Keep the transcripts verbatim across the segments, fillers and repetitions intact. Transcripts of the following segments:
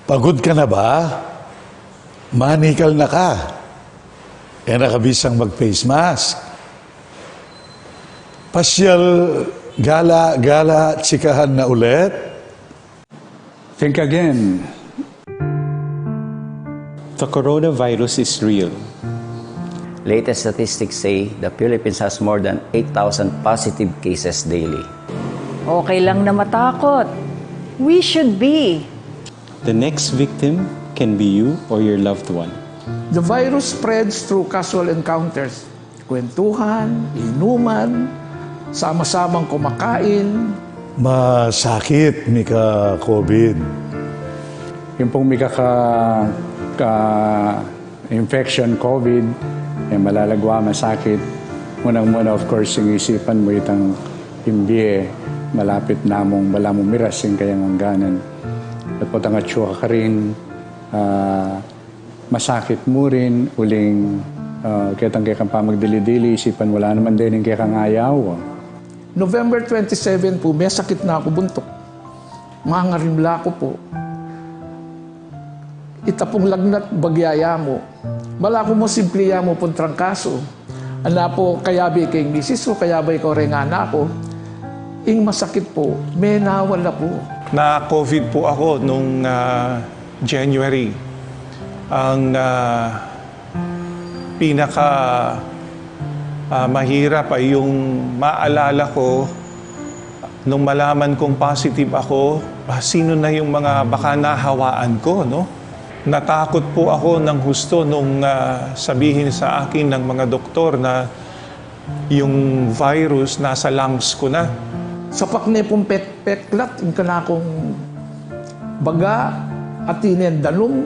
Pagod ka na ba? Manikal na ka. E na ka bisang mag-face mask. Pasyal, gala-gala, chikahan na ulit. Think again. The coronavirus is real. Latest statistics say the Philippines has more than eight thousand positive cases daily. Okay lang na matakot. We should be. The next victim can be you or your loved one. The virus spreads through casual encounters. Kwentuhan, inuman, sama-samang kumakain. Masakit, mika-COVID. Yung pong mika ka, ka infection, COVID, e malalagwa, masakit. Munang-muna, of course, ing isipan mu itang ing bie, malapit na mung balamu miras ing kayang angganan. At potang atsu ka karin, ah, masakit mu rin, uling, ah, ketang kekang pamagdili-dili, isipan mu la naman deni ing kekang ayaw. November twenty-seven po, mesakit na ku buntuk. Mangarimla ku po. Ita pung lagnat, bagya ya mu. Balaku mu simple ya mu pung trangkasu. Ana po, kayabe ke ing misis ku, kayabe ko reng anak ku. Ing masakit po, menawala po. Na-COVID po ako nung, ah, January. Ang, ah, pinaka, ah, mahirap ay yung maalala ko nung malaman kong positive ako, ah, sino na yung mga baka nahawaan ko, no? Natakot po ako ng husto nung, ah, sabihin sa akin ng mga doktor na yung virus nasa lungs ko na. Sapak ne pung pek-, peklat ing kanakung baga, atin ne danum,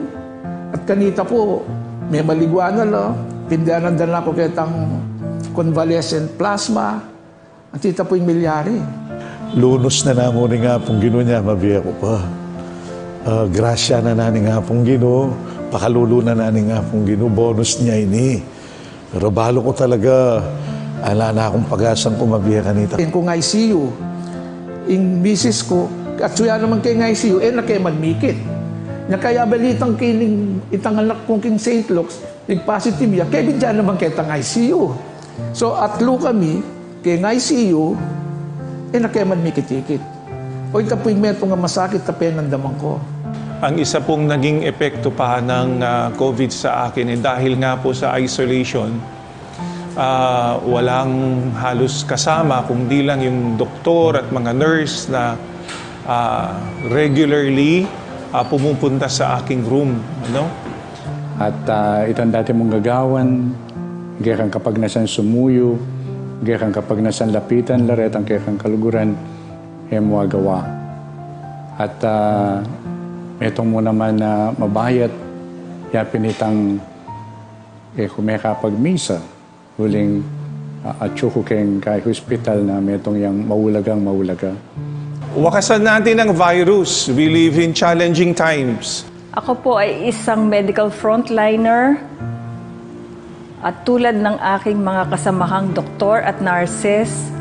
at kanita po, memaligwa na la, pindanan da na ku ketang convalescent plasma, at ita po ing milyari. Lunus na namu ning Apung Ginu, nya mabie ku pa. Ah, grasya na na ning Apung Ginu, pakalulu na na ning Apung Ginu, bonus ne ini. Pero balu ku talaga, ala na kung pag-asang kumabie kanita. Ing kung I C U, ing misis ku, atsu ya naman keng I C U, e na ke man mikit. Nya kaya balitang kining itang anak kung king Saint Luke's, ing positive ya, kebit ya naman ketang I C U. So, atlu kami, keng I C U, e na ke man mikit-ikit. O, ita pu ing metung a masakit a penandaman ku. Ang isa pong naging epekto pa ng, ah, COVID sa akin, eh, dahil nga po sa isolation, ah, walang halos kasama, kung di lang yung doktor at mga nurse na, ah, regularly, ah, pumupunta sa aking room, ano? At, ah, itang dati mung gagawan, kekang kapagnasan sumuyu, kekang kapagnasan lapitan la retang kekang kaluguran, e mu agawa. At, ah, metung mu naman a mabayat, yapin itang, e ku mekapagmisa, uling, ah, atsu ku keng kay hospital na metung yang maulagang maulaga. Wakasan natin ang virus. We live in challenging times. Ako po ay isang medical frontliner at tulad ng aking mga kasamahang doktor at nurses,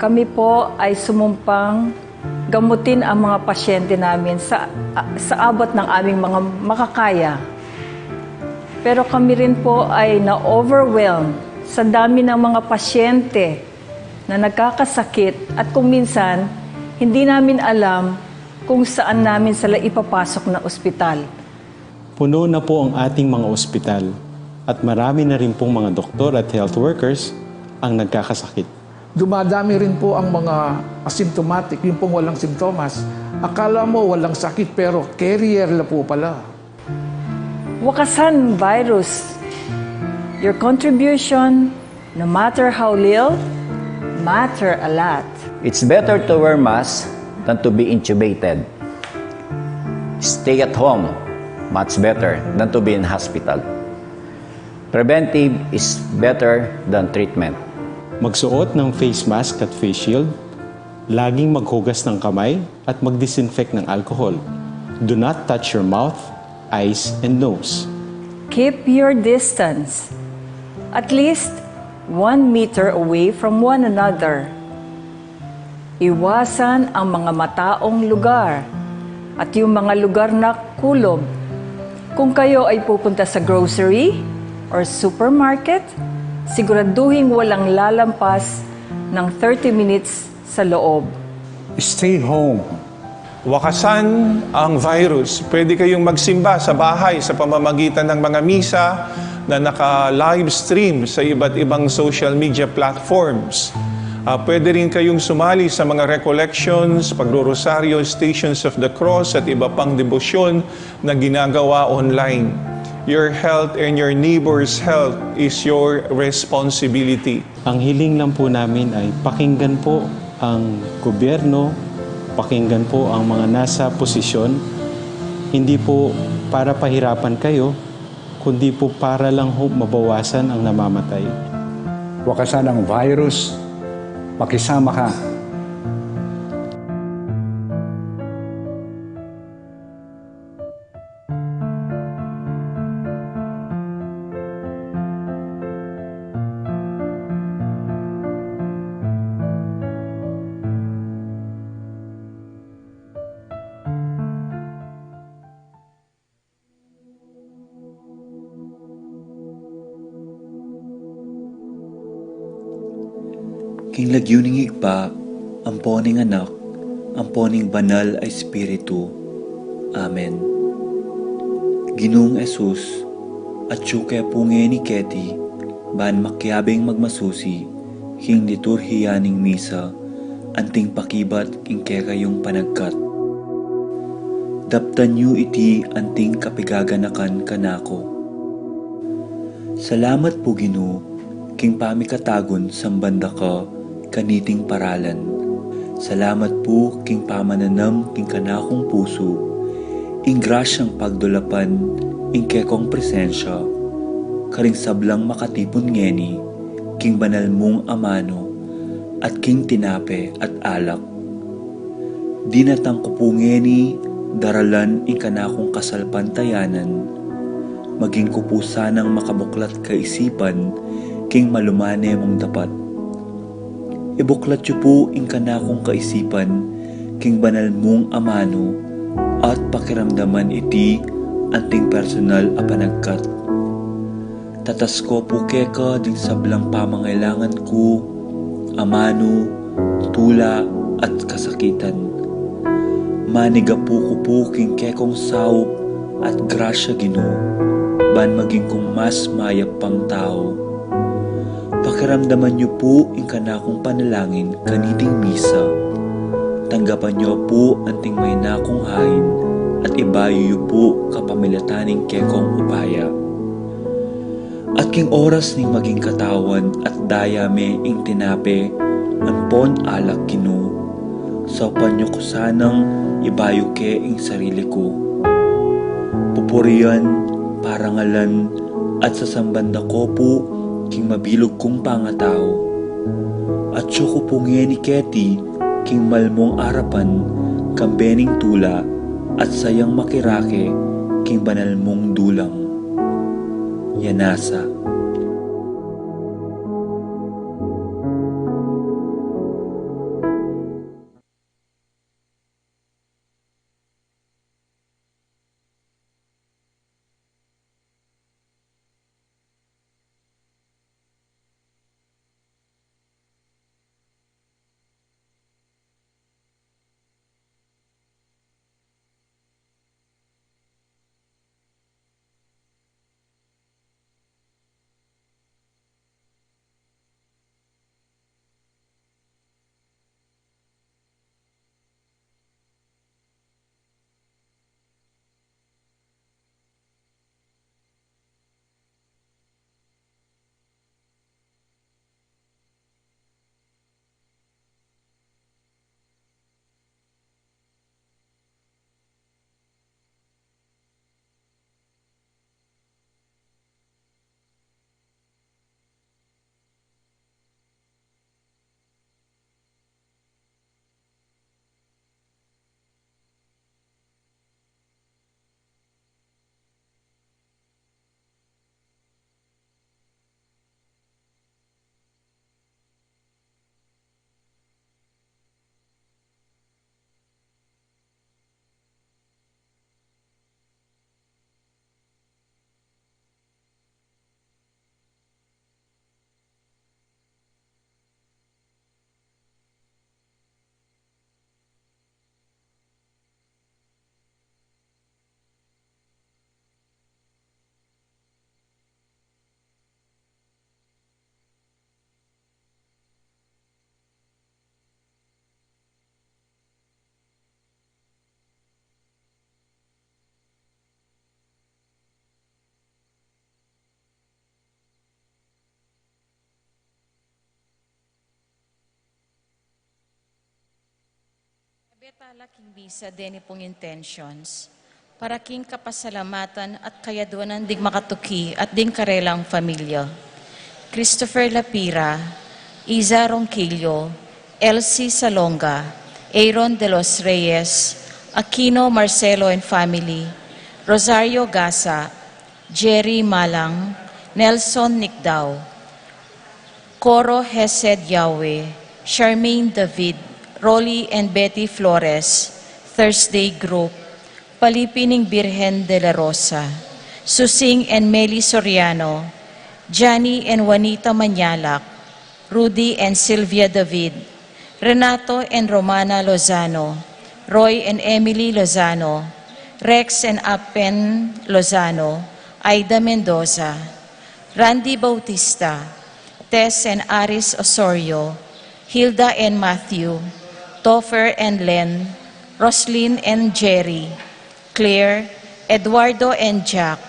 kami po ay sumumpang gamutin ang mga pasyente namin sa, sa abot ng aming mga makakaya. Pero kami rin po ay na-overwhelm sa dami ng mga pasyente na nagkakasakit at kung minsan, hindi namin alam kung saan namin sila ipapasok na ospital. Puno na po ang ating mga ospital at marami na rin pong mga doktor at health workers ang nagkakasakit. Dumadami rin po ang mga asymptomatic, yung pong walang simptomas. Akala mo walang sakit pero carrier la po pala. Wakasan virus. Your contribution, no matter how little, matter a lot. It's better to wear mask than to be intubated. Stay at home, much better than to be in hospital. Preventive is better than treatment. Magsuot ng face mask at face shield. Laging maghugas ng kamay at mag-disinfect ng alcohol. Do not touch your mouth, eyes, and nose. Keep your distance, at least one meter away from one another. Iwasan ang mga mataong lugar. at yung mga lugar na kulob. Kung kayo ay pupunta sa grocery or supermarket, siguraduhing walang lalampas ng thirty minutes sa loob. Stay home. Wakasan ang virus. Pwede kayong magsimba sa bahay sa pamamagitan ng mga misa na naka-live stream sa iba't ibang social media platforms. Ah, pwede rin kayong sumali sa mga recollections, pagrorosaryo, Stations of the Cross at iba pang debosyon na ginagawa online. Your health and your neighbor's health is your responsibility. Ang hiling lang po namin ay pakinggan po ang gobyerno, pakinggan po ang mga nasa posisyon, hindi po para pahirapan kayo, kundi po para lang ho mabawasan ang namamatay. Wakasan ang virus, makisama ka. King lagyu ning Ibpa, ampo ning Anak, ampo ning Banal a Espiritu. Amen. Ginung Jesus, atyu ke pu ngeni keti, ban makiabing magmasusi, king liturhiya ning misa, anting pakibat king kekayung panagkat. Daptan yu iti anting kapigaganakan kanaku. Salamat pu, Ginu, king pamikatagun samban da ka kaniting paralan. Salamat pu king pamananam king kanakung pusu, ing grasyang pagdulapan ing kekong presensya, karing sablang makatipun ngeni, king banal mung amanu, at king tinape at alak. Dinatang ku pu ngeni daralan ing kanakung kasalpantayanan, maging ku pu sanang makabuklat kaisipan king malumane mung dapat. Ibuklat yu pu ing kanakung kaisipan king banal mung amanu at pakiramdaman iti anting personal a panagkat. Tatasko pu keka ding sablang pamangailangan ku, amanu, tula, at kasakitan. Manigapu ku pu king kekong saup at grasya, Ginu, ban maging kung mas mayap pang tau. Pakiramdaman yu pu ing kanakung panalangin kaniting misa. Tanggapan yu pu anting maina kung hain at ibayu yu pu kapamilatan ning kekong upaya. At king oras ning maging katawan at daya me ing tinape ampon alak, Ginu, saupan yu ku sanang ibayu ke ing sarili ku. Pupurian, parangalan, at sasamban da ko pu king mabilug kung pangatau. Atyu ku pu ngeni keti king malmung arapan, kambe ning tula at sayang makirake king banal mung dulang. Yanasa. Tala king misa deni pung intentions para king kapasalamatan at kayaduanan ding makatuki at ding karelang familia: Christopher Lapira, Iza Ronquillo, Elsie Salonga, Aaron de los Reyes, Aquino Marcelo and family, Rosario Gasa, Jerry Malang, Nelson Nicdao, Coro Hesed Yahweh, Charmaine David, Rolly and Betty Flores, Thursday Group, Palipi ning Birhen de la Rosa, Susing and Meli Soriano, Johnny and Juanita Manyalak, Rudy and Sylvia David, Renato and Romana Lozano, Roy and Emily Lozano, Rex and Apen Lozano, Aida Mendoza, Randy Bautista, Tess and Aris Osorio, Hilda and Matthew, Topher and Len, Roslyn and Jerry, Claire, Eduardo and Jack,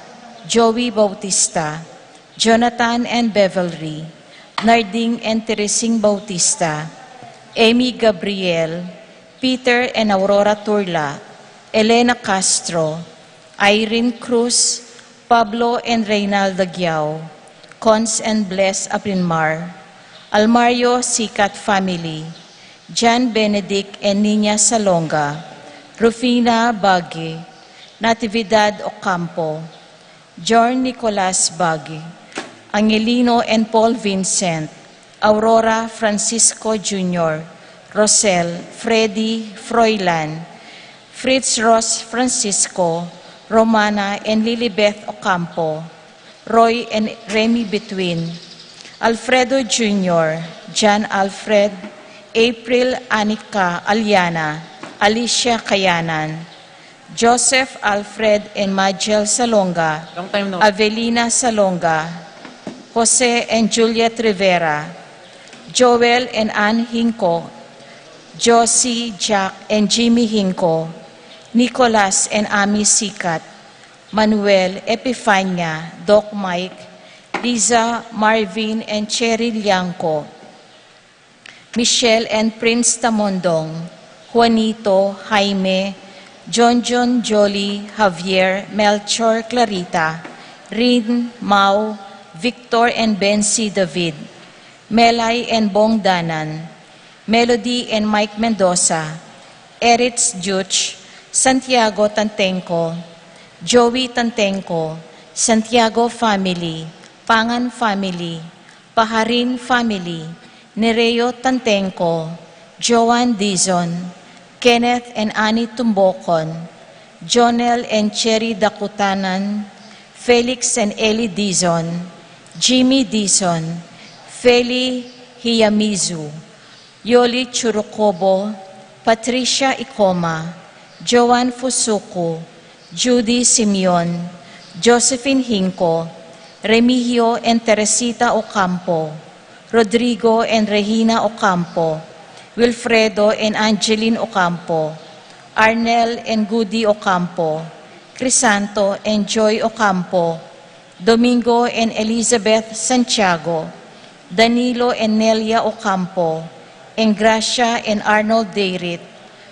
Joey Bautista, Jonathan and Beverly, Narding and Teresing Bautista, Amy Gabriel, Peter and Aurora Turla, Elena Castro, Irene Cruz, Pablo and Reynalda Giao, Cons and Bless Aprinmar, Almario Sikat family, Jan Benedict and Nina Salonga, Rufina Bagi, Natividad Ocampo, John Nicolas Bagi, Angelino and Paul Vincent, Aurora Francisco Junior, Rosel, Freddy, Froilan, Fritz Ross Francisco, Romana and Lilibeth Ocampo, Roy and Remy Between, Alfredo Junior, John Alfred, April Anika Aliana, Alicia Kayanan, Joseph Alfred and Majel Salonga, long time no. Avelina Salonga, Jose and Juliet Rivera, Joel and Ann Hinco, Josie, Jack and Jimmy Hinco, Nicolas and Ami Sikat, Manuel, Epifania, Doc Mike, Liza, Marvin and Cherry Liangco, Michelle and Prince Tamondong, Juanito, Jaime, John John, Jolly, Javier, Melchor, Clarita, Rin, Mau, Victor and Bensi David, Melay and Bong Danan, Melody and Mike Mendoza, Eritz Juch, Santiago Tantengco, Joey Tantengco, Santiago family, Pangan family, Paharin family, Nereo Tantengco, Joan Dizon, Kenneth and Annie Tumbocon, Jonel and Cherry Dakutanan, Felix and Ellie Dizon, Jimmy Dizon, Feli Hiyamizu, Yoli Churukobo, Patricia Icoma, Joan Fusuku, Judy Simeon, Josephine Hinco, Remigio and Teresita Ocampo, Rodrigo and Regina Ocampo, Wilfredo and Angeline Ocampo, Arnel and Goody Ocampo, Crisanto and Joy Ocampo, Domingo and Elizabeth Santiago, Danilo and Nelia Ocampo, Engracia and Arnold Dayrit,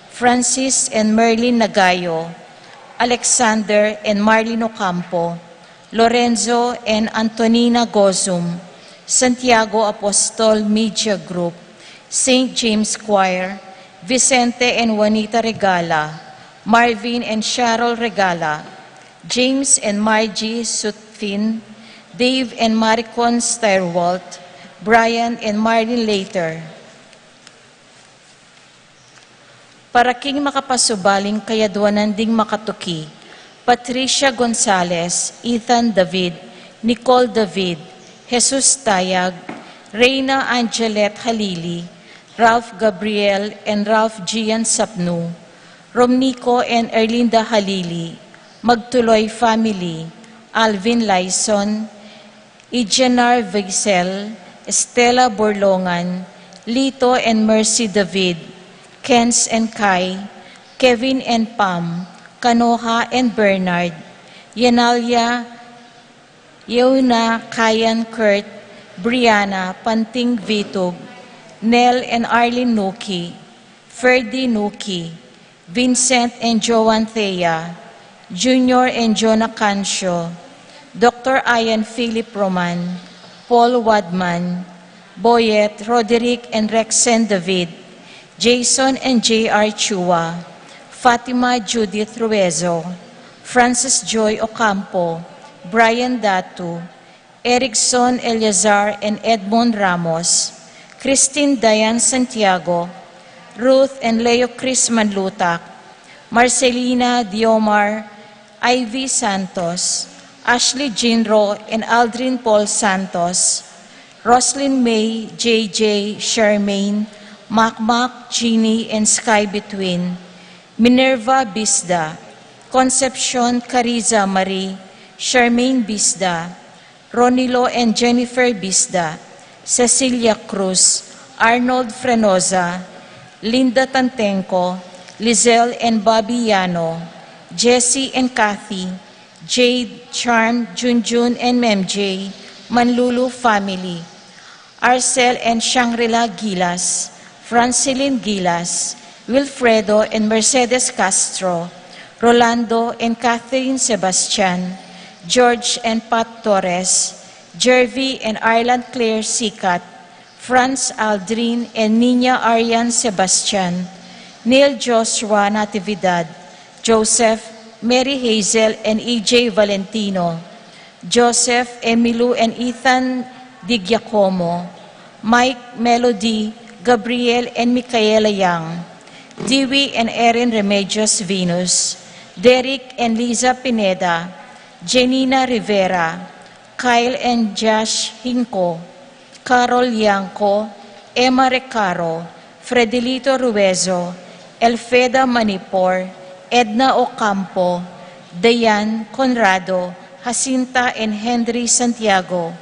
Francis and Merlin Nagayo, Alexander and Marlin Ocampo, Lorenzo and Antonina Gozum, Santiago Apostol Media Group, Saint James Choir, Vicente and Juanita Regala, Marvin and Cheryl Regala, James and Margie Sutphin, Dave and Maricon Steyerwalt, Brian and Marlin Later. Para king makapasubaling kayaduanan ding makatuki, Patricia Gonzales, Ethan David, Nicole David, Jesus Tayag, Reina Angelet Halili, Ralph Gabriel and Ralph Gian Sapnu, Romnico and Erlinda Halili, Magtuloy family, Alvin Lyson, Ijenar Vaisel, Estela Borlongan, Lito and Mercy David, Kens and Kai, Kevin and Pam, Kanoha and Bernard, Yenalia, Yeuna, Kayan, Kurt, Brianna, Panting Vitug, Nel and Arlene Nuki, Ferdy Nuki, Vincent and Joan Thea, Junior and Jonah Cancio, Doctor Ian Philip Roman, Paul Wadman, Boyet, Roderick and Rexen David, Jason and J R Chua, Fatima Judith Ruezo, Francis Joy Ocampo, Brian Datu, Erickson Eleazar and Edmond Ramos, Christine Diane Santiago, Ruth and Leo Chris Manlutak, Marcelina Diomar, Ivy Santos, Ashley Jinro and Aldrin Paul Santos, Roslyn May, J J, Charmaine, Makmak, Jeannie, and Sky Between, Minerva Bisda, Concepcion Cariza Marie, Charmaine Bisda, Ronilo and Jennifer Bisda, Cecilia Cruz, Arnold Frenoza, Linda Tantenco, Lizelle and Bobby Yano, Jessie and Kathy, Jade, Charm, Junjun and Mem J, Manlulu family, Arcel and Shangri-La Gilas, Francilin Gilas, Wilfredo and Mercedes Castro, Rolando and Catherine Sebastian, George and Pat Torres, Jervy and Arlan Claire Sikat, Franz Aldrin and Nina Arian Sebastian, Neil Joshua Natividad, Joseph, Mary Hazel and E J Valentino, Joseph, Emilu and Ethan Di Giacomo, Mike, Melody, Gabriel and Micaela Young, Dewey and Erin Remedios Venus, Derek and Liza Pineda, Jenina Rivera, Kyle and Josh Hinco, Carol Yanco, Emma Recaro, Fredelito Ruezo, Elfeda Manipor, Edna Ocampo, Dayan Conrado, Jacinta and Henry Santiago,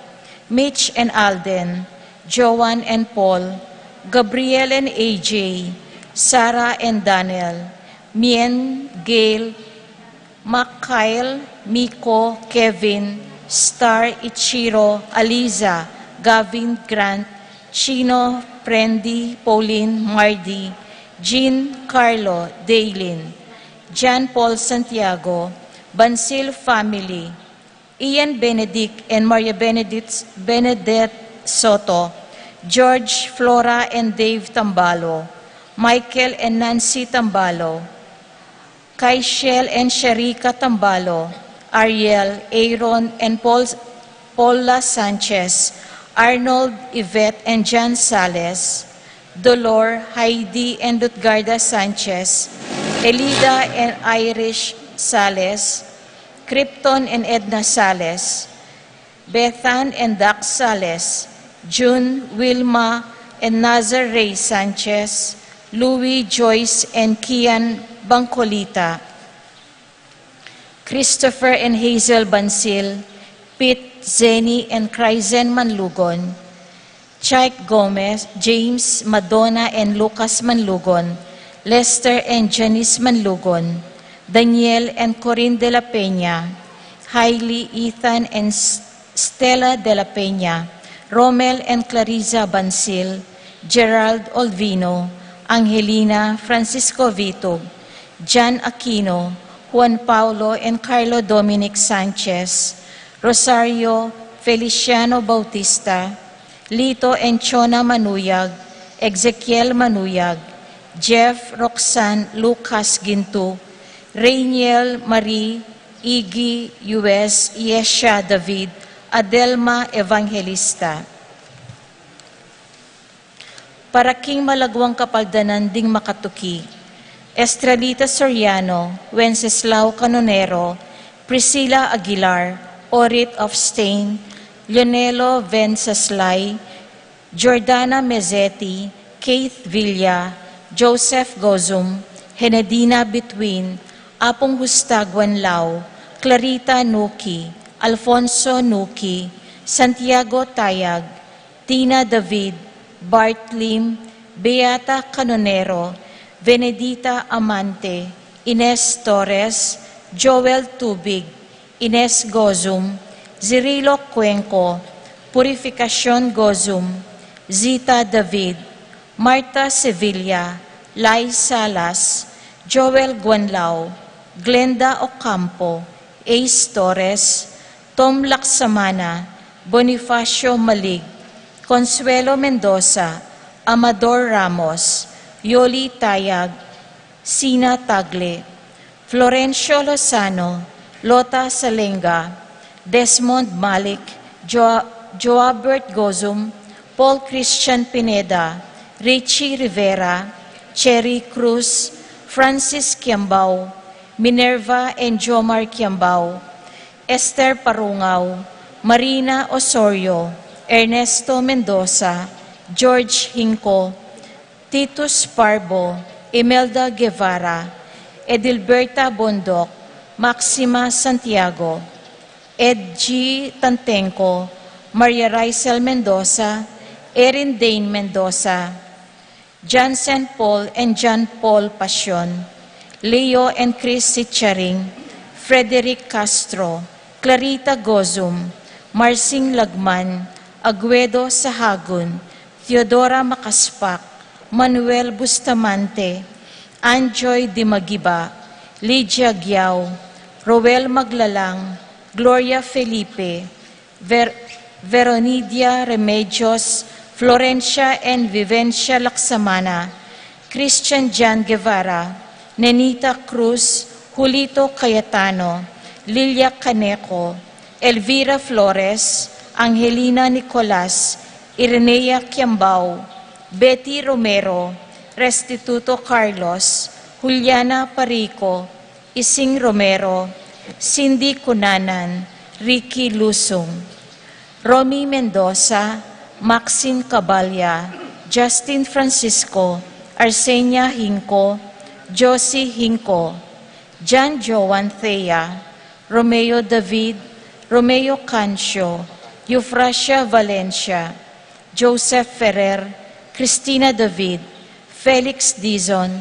Mitch and Alden, Joan and Paul, Gabriel and A J, Sarah and Daniel, Mien, Gail, Makail, Miko, Kevin, Star, Ichiro, Aliza, Gavin, Grant, Chino, Prendi, Pauline, Mardi, Jean, Carlo, Daylin, John Paul Santiago, Bansil family, Ian Benedict and Maria Benedict, Benedette Soto, George, Flora and Dave Tambalo, Michael and Nancy Tambalo, Kaishel and Sharika Tambalo, Ariel, Aaron and Paul, Paula Sanchez, Arnold, Yvette and John Sales, Dolor, Heidi and Lutgarda Sanchez, Elida and Irish Sales, Krypton and Edna Sales, Bethan and Dax Sales, June, Wilma and Nazar Ray Sanchez, Louis, Joyce and Kian Bangcolita, Christopher and Hazel Bansil, Pete, Zenny and Cryzen Manlugon, Chike Gomez, James, Madonna and Lucas Manlugon, Lester and Janice Manlugon, Daniel and Corinne de la Peña, Hailey, Ethan and S-, Stella de la Peña, Romel and Clarissa Bansil, Gerald Olvino, Angelina, Francisco Vitug, John Aquino, Juan Paulo and Carlo Dominic Sanchez, Rosario Feliciano Bautista, Lito and Chona Manuyag, Ezekiel Manuyag, Jeff, Roxanne, Lucas Gintu, Rainiel, Marie, Iggy, U S, Yesha David, Adelma Evangelista. Para king malaguang kapaldanan ding makatuki, Estrelita Soriano, Wenceslao Canonero, Priscilla Aguilar, Orit of Stain, Leonelo Venceslay, Jordana Mezzetti, Keith Villa, Joseph Gozum, Henedina Between, Apung Hustaguan Lau, Clarita Nuki, Alfonso Nuki, Santiago Tayag, Tina David, Bart Lim, Beata Canonero, Venedita Amante, Ines Torres, Joel Tubig, Ines Gozum, Zirilo Cuenco, Purificacion Gozum, Zita David, Marta Sevilla, Lai Salas, Joel Guanlao, Glenda Ocampo, Ace Torres, Tom Laksamana, Bonifacio Malig, Consuelo Mendoza, Amador Ramos, Yoli Tayag, Sina Tagle, Florencio Lozano, Lota Salenga, Desmond Malik, Jo-, Joabert Gozum, Paul Christian Pineda, Richie Rivera, Cherry Cruz, Francis Kiambao, Minerva and Jomar Kiambao, Esther Parungao, Marina Osorio, Ernesto Mendoza, George Hinco, Titus Parbo, Imelda Guevara, Edilberta Bondoc, Maxima Santiago, Ed G. Tantenco, Maria Rysel Mendoza, Erin Dane Mendoza, Jansen Paul and John Paul Pasion, Leo and Chris Sicharing, Frederick Castro, Clarita Gozum, Marsing Lagman, Aguedo Sahagun, Theodora Macaspac, Manuel Bustamante, Anjoy Dimagiba, Lydia Giao, Roel Maglalang, Gloria Felipe, Ver-, Veronidia Remedios, Florencia and Vivencia Laksamana, Christian Jan Guevara, Nenita Cruz, Julito Cayetano, Lilia Caneco, Elvira Flores, Angelina Nicolas, Irenea Kiambao, Betty Romero, Restituto Carlos, Juliana Parico, Ising Romero, Cindy Cunanan, Ricky Lusung, Romy Mendoza, Maxine Cabalya, Justin Francisco, Arsenia Hinco, Josie Hinco, John Joan Thea, Romeo David, Romeo Cancio, Eufrasia Valencia, Joseph Ferrer, Cristina David, Felix Dizon,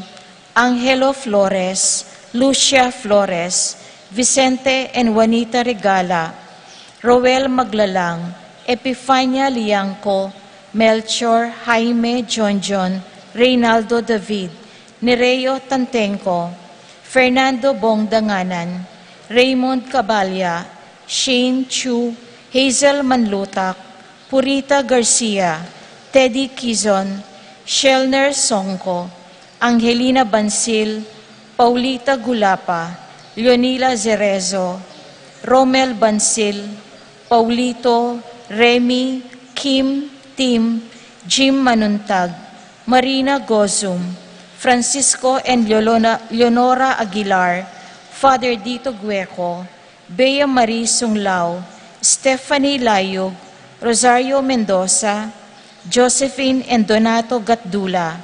Angelo Flores, Lucia Flores, Vicente and Juanita Regala, Roel Maglalang, Epifania Liangco, Melchor, Jaime, Jonjon, Reynaldo David, Nereo Tantenco, Fernando Bong Danganan, Raymond Cabalya, Shane Chu, Hazel Manlutak, Purita Garcia, Teddy Kizon, Shelner Songco, Angelina Bansil, Paulita Gulapa, Leonila Zerezo, Romel Bansil, Paulito, Remy, Kim, Tim, Jim Manuntag, Marina Gozum, Francisco and Leolona-, Leonora Aguilar, Father Dito Gueco, Bea Marie Sunglao, Stephanie Layug, Rosario Mendoza, Josephine and Donato Gatdula,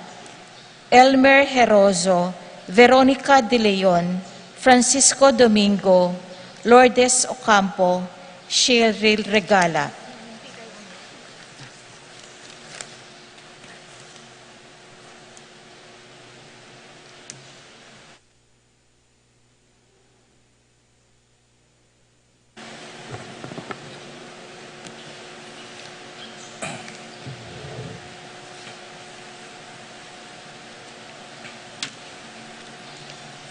Elmer Herozo, Veronica De Leon, Francisco Domingo, Lourdes Ocampo, Cheryl Regala.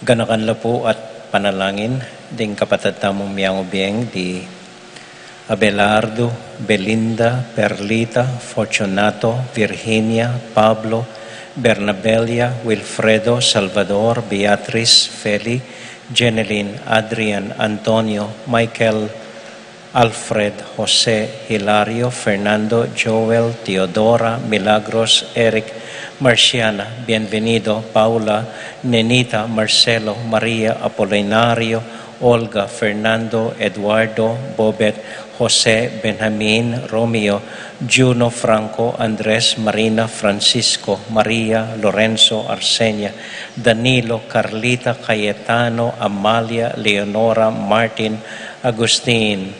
Ganakan la pu at panalangin ding kapatad tamung miyang ubieng di Abelardo, Belinda, Perlita, Fortunato, Virginia, Pablo, Bernabelia, Wilfredo, Salvador, Beatriz, Feli, Jeneline, Adrian, Antonio, Michael, Alfred, Jose, Hilario, Fernando, Joel, Teodora, Milagros, Eric, Marciana, Bienvenido, Paula, Nenita, Marcelo, Maria, Apolinario, Olga, Fernando, Eduardo, Bobet, Jose, Benjamin, Romeo, Juno, Franco, Andres, Marina, Francisco, Maria, Lorenzo, Arsenia, Danilo, Carlita, Cayetano, Amalia, Leonora, Martin, Agustin,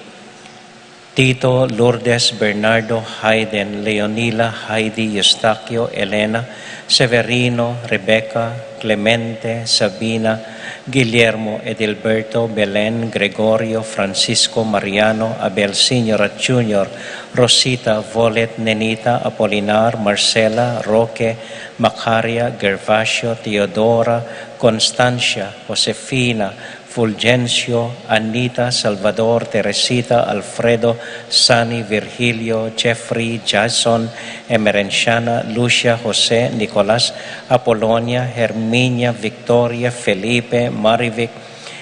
Tito, Lourdes, Bernardo, Hayden, Leonila, Heidi, Eustaquio, Elena, Severino, Rebecca, Clemente, Sabina, Guillermo, Edilberto, Belen, Gregorio, Francisco, Mariano, Abel Senior at Junior, Rosita, Volet, Nenita, Apolinar, Marcela, Roque, Macaria, Gervasio, Teodora, Constancia, Josefina, Fulgencio, Anita, Salvador, Teresita, Alfredo, Sani, Virgilio, Jeffrey, Jason, Emerenciana, Lucia, Jose, Nicolas, Apolonia, Herminia, Victoria, Felipe, Marivic,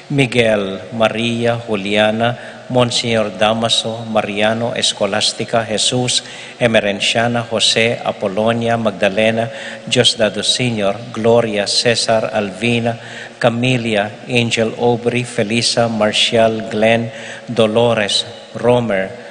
Miguel, Maria, Juliana, Monsignor Damaso, Mariano, Escolastica, Jesus, Emerenciana, Jose, Apolonia, Magdalena, Diosdado Senior, Gloria, Cesar, Alvina, Camilla, Angel, Aubrey, Felisa, Marcial, Glenn, Dolores, Romer,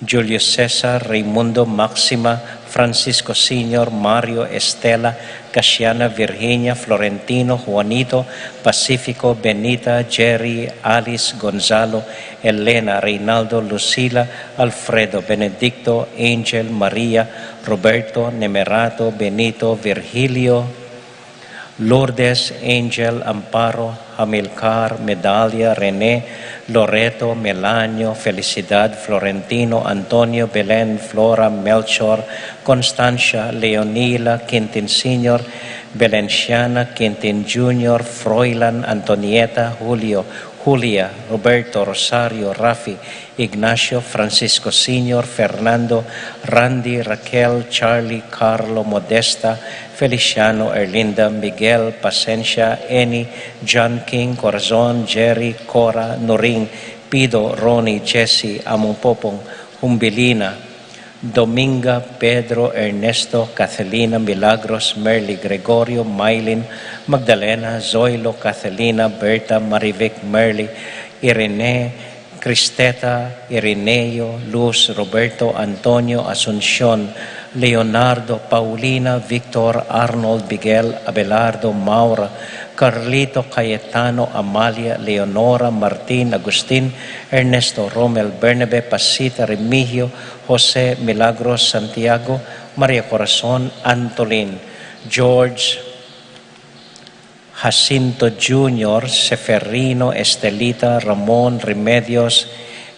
Julius Cesar, Raimundo, Maxima, Francisco Senior, Mario, Estela, Casiana, Virginia, Florentino, Juanito, Pacifico, Benita, Jerry, Alice, Gonzalo, Elena, Reinaldo, Lucila, Alfredo, Benedicto, Angel, Maria, Roberto, Nemerato, Benito, Virgilio, Lourdes, Angel, Amparo, Amilcar, Medalia, Rene, Loreto, Melanio, Felicidad, Florentino, Antonio, Belen, Flora, Melchor, Constancia, Leonila, Quintin Senior, Belenciana, Quintin Junior, Froilan, Antonieta, Julio, Julia, Roberto, Rosario, Rafi, Ignacio, Francisco Senior, Fernando, Randy, Raquel, Charlie, Carlo, Modesta, Feliciano, Erlinda, Miguel, Pasencia, Eni, John King, Corazon, Jerry, Cora, Nuring, Pido, Ronnie, Jesse, Among Popong, Humbilina, Dominga, Pedro, Ernesto, Cathelina, Milagros, Merly, Gregorio, Mylin, Magdalena, Zoilo, Cathelina, Berta, Marivic, Merly, Irene, Cristeta, Irineo, Luz, Roberto, Antonio, Asuncion, Leonardo, Paulina, Victor, Arnold, Miguel, Abelardo, Maura, Carlito, Cayetano, Amalia, Leonora, Martin, Agustin, Ernesto, Romel, Bernabe, Pasita, Remigio, Jose, Milagros, Santiago, Maria Corazon, Antolin, George, Jacinto Junior, Seferino, Estelita, Ramon, Remedios,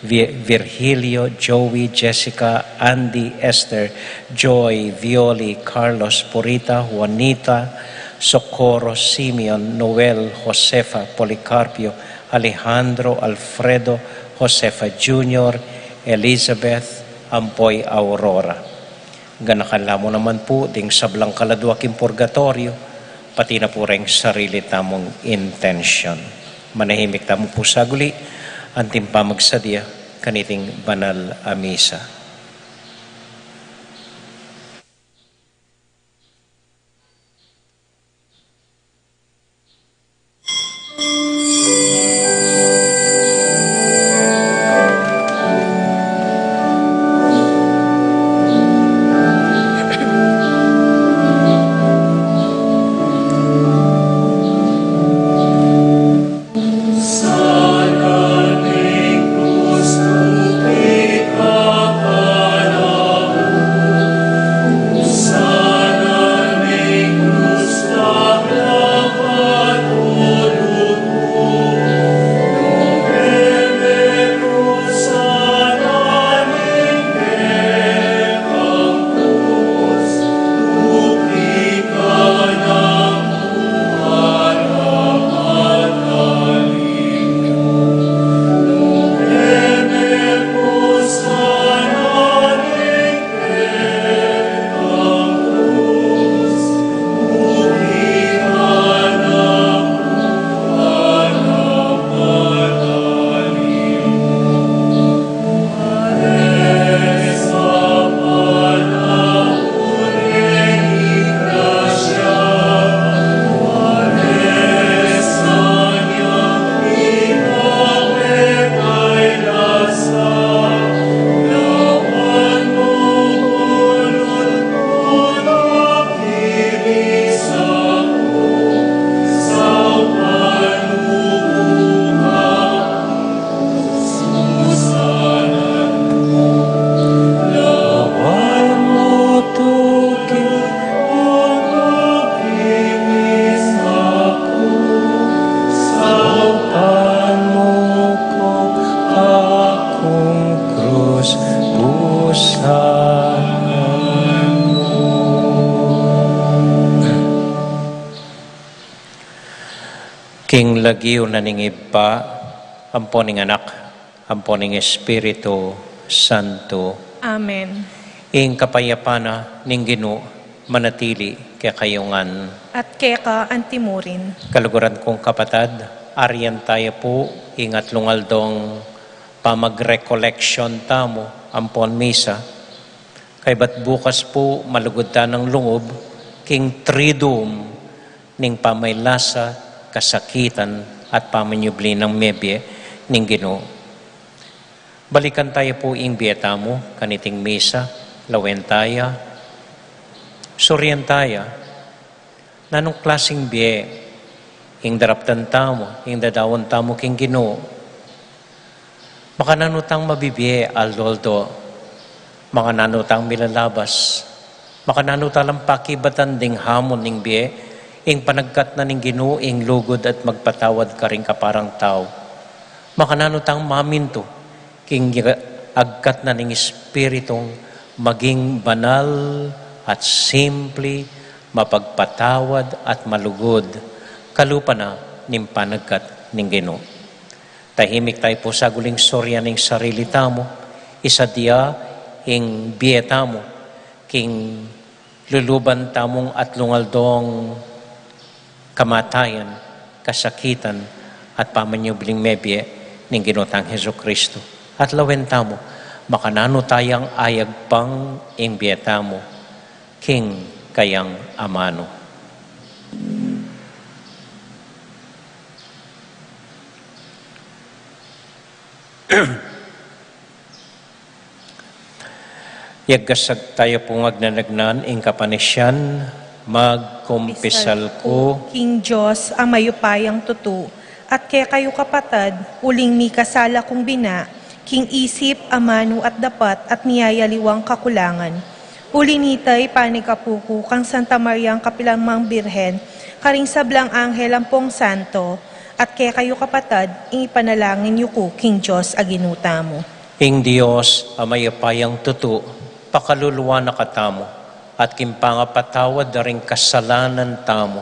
Vi-, Virgilio, Joey, Jessica, Andy, Esther, Joy, Violi, Carlos, Purita, Juanita, Socorro, Simeon, Noel, Josefa, Policarpio, Alejandro, Alfredo, Josefa Junior, Elizabeth, ampo i Aurora. Ganakan la mu naman pu ding sablang kaladua king purgatoryo, pati na pu reng sarili tamung intensyon. Manahimik tamu pu saguli, anting pamagsadya kaniting banal a misa. Lagyu na ning Ibpa, ampo ning Anak, ampo ning Espiritu Santo. Amen. Ing kapayapan na ning Ginu manatili kekayu ngan. At keka antimurin. Kaluguran kung kapatad, arian taya pu ing atlung aldong pamagrekoleksyon tamu ampon misa. Kaybat bukas pu malugud tanang lungub king triduum ning pamaylasa, kasakitan, at pamanyubli nang mebie ning Ginu. Balikan taya pu ing bie tamu kaniting misa, lawen taya, surian taya, nanung klasing bie ing daraptan tamu, ing dadaun tamu king Ginu. Makananu tang mabibie aldo-aldo? Makananu tang milalabas? Makananu ta lang pakibatan ding hamon ning bie, ing panagkat na ning Ginu ing lugud at magpatawad karing kaparang tau? Makananu tang mamintu king agkat na ning Espiritung maging banal at simple, mapagpatawad at malugud, kalupa na ning panagkat ning Ginu? Tahimik tayu pu saguli ing surian ing sarili tamu, isadya ing bie tamu king luluban tamung atlung aldong kamatayan, kasakitan, at pamanyubling mebie ning Ginu tang Jesucristo. At lawen tamu, makananu tayang ayagpang ing bie tamu king kayang amanu. Yagkasag taya pung agnanagnan ing kapanisian, magkumpisal ku king Dios a mayupayang tutu, at kekayu kapatad, uling mikasala kung bina, king isip, amanu at dapat, at miyayaliwang kakulangan. Uli nita, ipanikapu ku kang Santa Mariang kapilanmang Birhen, karing sablang anghel ampong santo, at kekayu kapatad, ing ipanalangin yu ku king Dios a Ginu tamu. Ing Dios a mayupayang tutu, pakaluluan na katamu, at king pangapatawad da ring kasalanan tamu,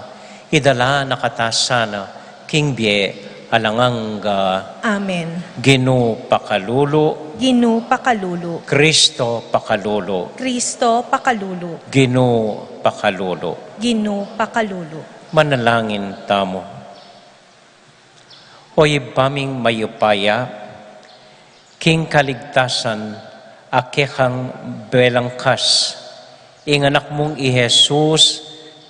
idala na kata sana king bie alang angga. Amen. Ginu pakalulu. Ginu pakalulu. Kristo pakalulu. Kristo pakalulu. Ginu pakalulu. Ginu pakalulu. Manalangin tamu. O Ibpa ming mayupaya, king kaligtasan a kekang belangkas, ing Anak mung i Jesus,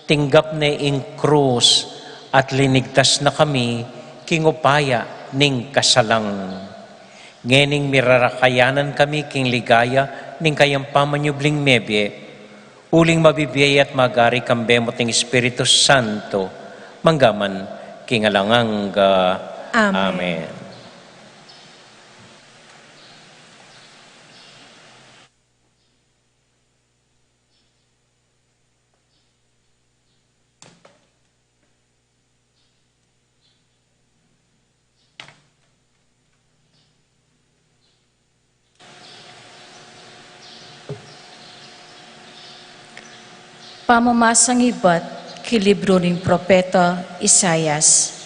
tinggap ne ing krus at linigtas na kami king upaya ning kasalang. Ngening mirarakayanan kami king ligaya ning kayang pamanyubling mebie, uling mabibie at magari kambe mu ing Espiritu Santo, mangga man king alang angga. Amen. Amen. Pamamasang ibat king libru ning propeta Isaias.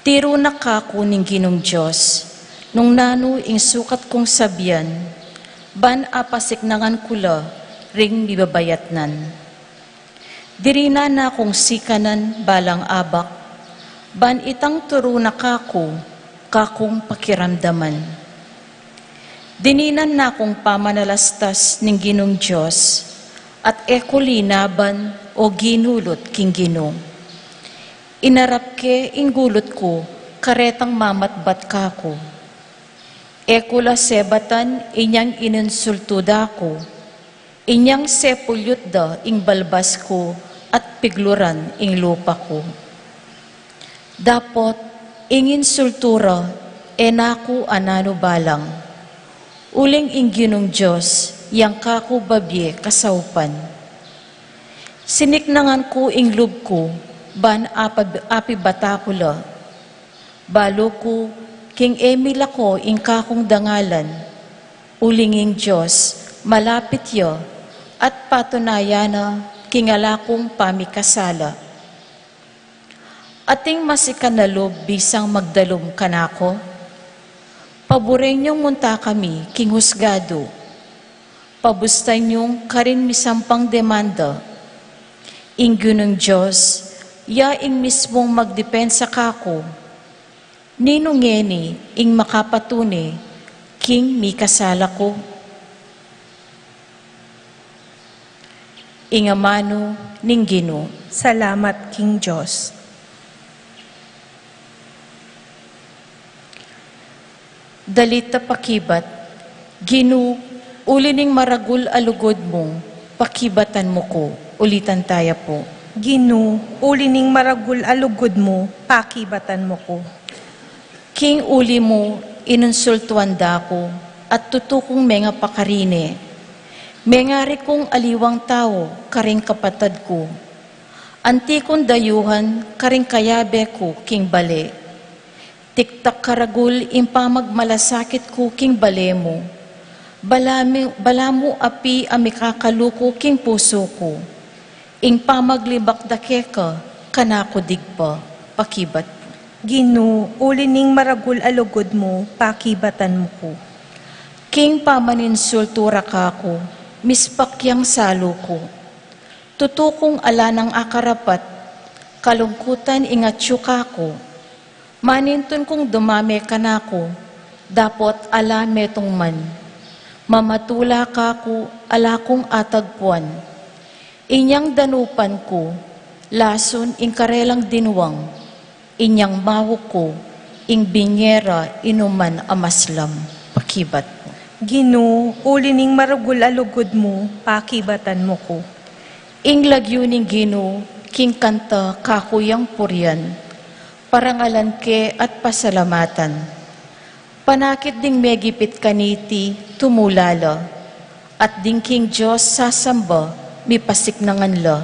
Tiru na kaku ning Ginung Dios, nung nanu ing sukat kung sabian, ban apasiknangan ku la ring mibabayatnan. Dirinan na kung sikanan balang abak, ban itang turu na kaku, kakung pakiramdaman. Dininan na kung pamanalastas ning Ginung Dios, at e ku linaban o ginulut king Ginu. Inarap ke ing gulut ku, karetang mamatbat kaku. E ku la sebatan inyang ininsultu da ku, inyang sepulyut da ing balbas ku at pigluran ing lupa ku. Dapot ing insultu ra e na ku ananu balang, uling ing Ginung Dios yang kaku babie kasaupan. Siniknangan ku ing lub ku ban apab-, apibata ku la. Balu ku king e milako ing kakung dangalan, uling ing Dios malapit ya at patunayan na king ala kung pamikasala. Ating masikan a lub bisang magdalum kanaku? Paburen yung munta kami king husgadu. Pabustan yung karin misampang demanda. Ing Ginung Dios, ya ing mismung magdepensa kaku. Ninu ngeni ing makapatune king mikasala ku? Ing amanu ning Ginu. Salamat king Dios. Dalit a pakibat. Ginu, uli ning maragul a lugud mu, pakibatan mu ku. Ulitan taya pu. Ginu, uli ning maragul a lugud mu, pakibatan mu ku. King uli mu, inunsultuan da ku, at tutu kung mengapakarine. Mengari kung aliwang tau karing kapatad ku. Anti kung dayuhan karing kayabe ku king bale. Tiktak karagul ing pamagmalasakit ku king bale mu. Balamu, balamu api a mikakaluku king pusu ku. Ing pamaglibak da keka, kanaku digpa, pakibat. Ginu, uli ning maragul a lugud mu, pakibatan mu ku. King pamaninsultu ra kaku, mispak yang salu ku. Tutu kung ala nang akarapat, kalungkutan ing atyu kaku. Manintun kung dumame kanaku, dapot ala metung man. Mamatula kaku, ala kung atagpuan. Inyang danupan ku, lasun ing karelang dinwang. Inyang mawuk ku, ing binyera inuman a maslam, pakibat. Ginu, uli ning maragul a lugud mu, pakibatan mu ku. Ing lagyu ning Ginu, king kanta kaku yang purian, parangalan ke at pasalamatan. Panakit ding megipit kaniti, tumula la, at ding king Dios sasamba, mipasiknangan la.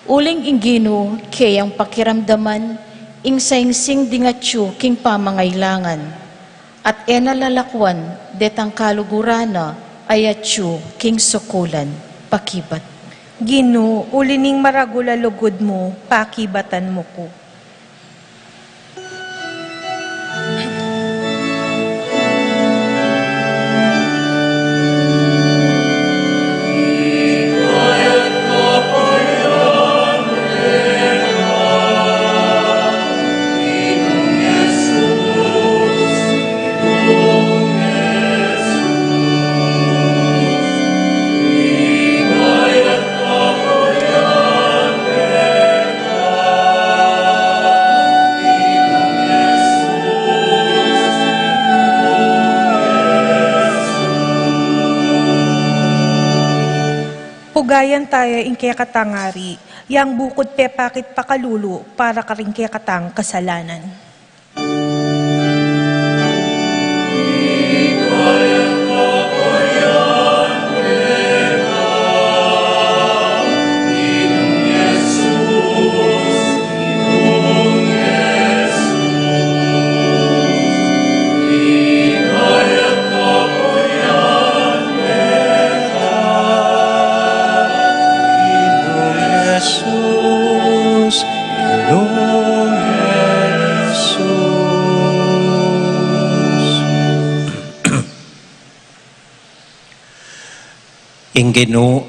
Uling ing Ginu, keyang pakiramdaman, ing saingsing ding atyu king pamangailangan, at e na lalakwan detang kaluguran na a atyu king sukulan, pakibat. Ginu, uli ning maragul a lugud mu, pakibatan mu ku. Pugayan taya ing kekatang ari, yang bukud pepakit pakalulu para karing kekatang kasalanan. Jesus, Ginu Jesus. Ing Ginu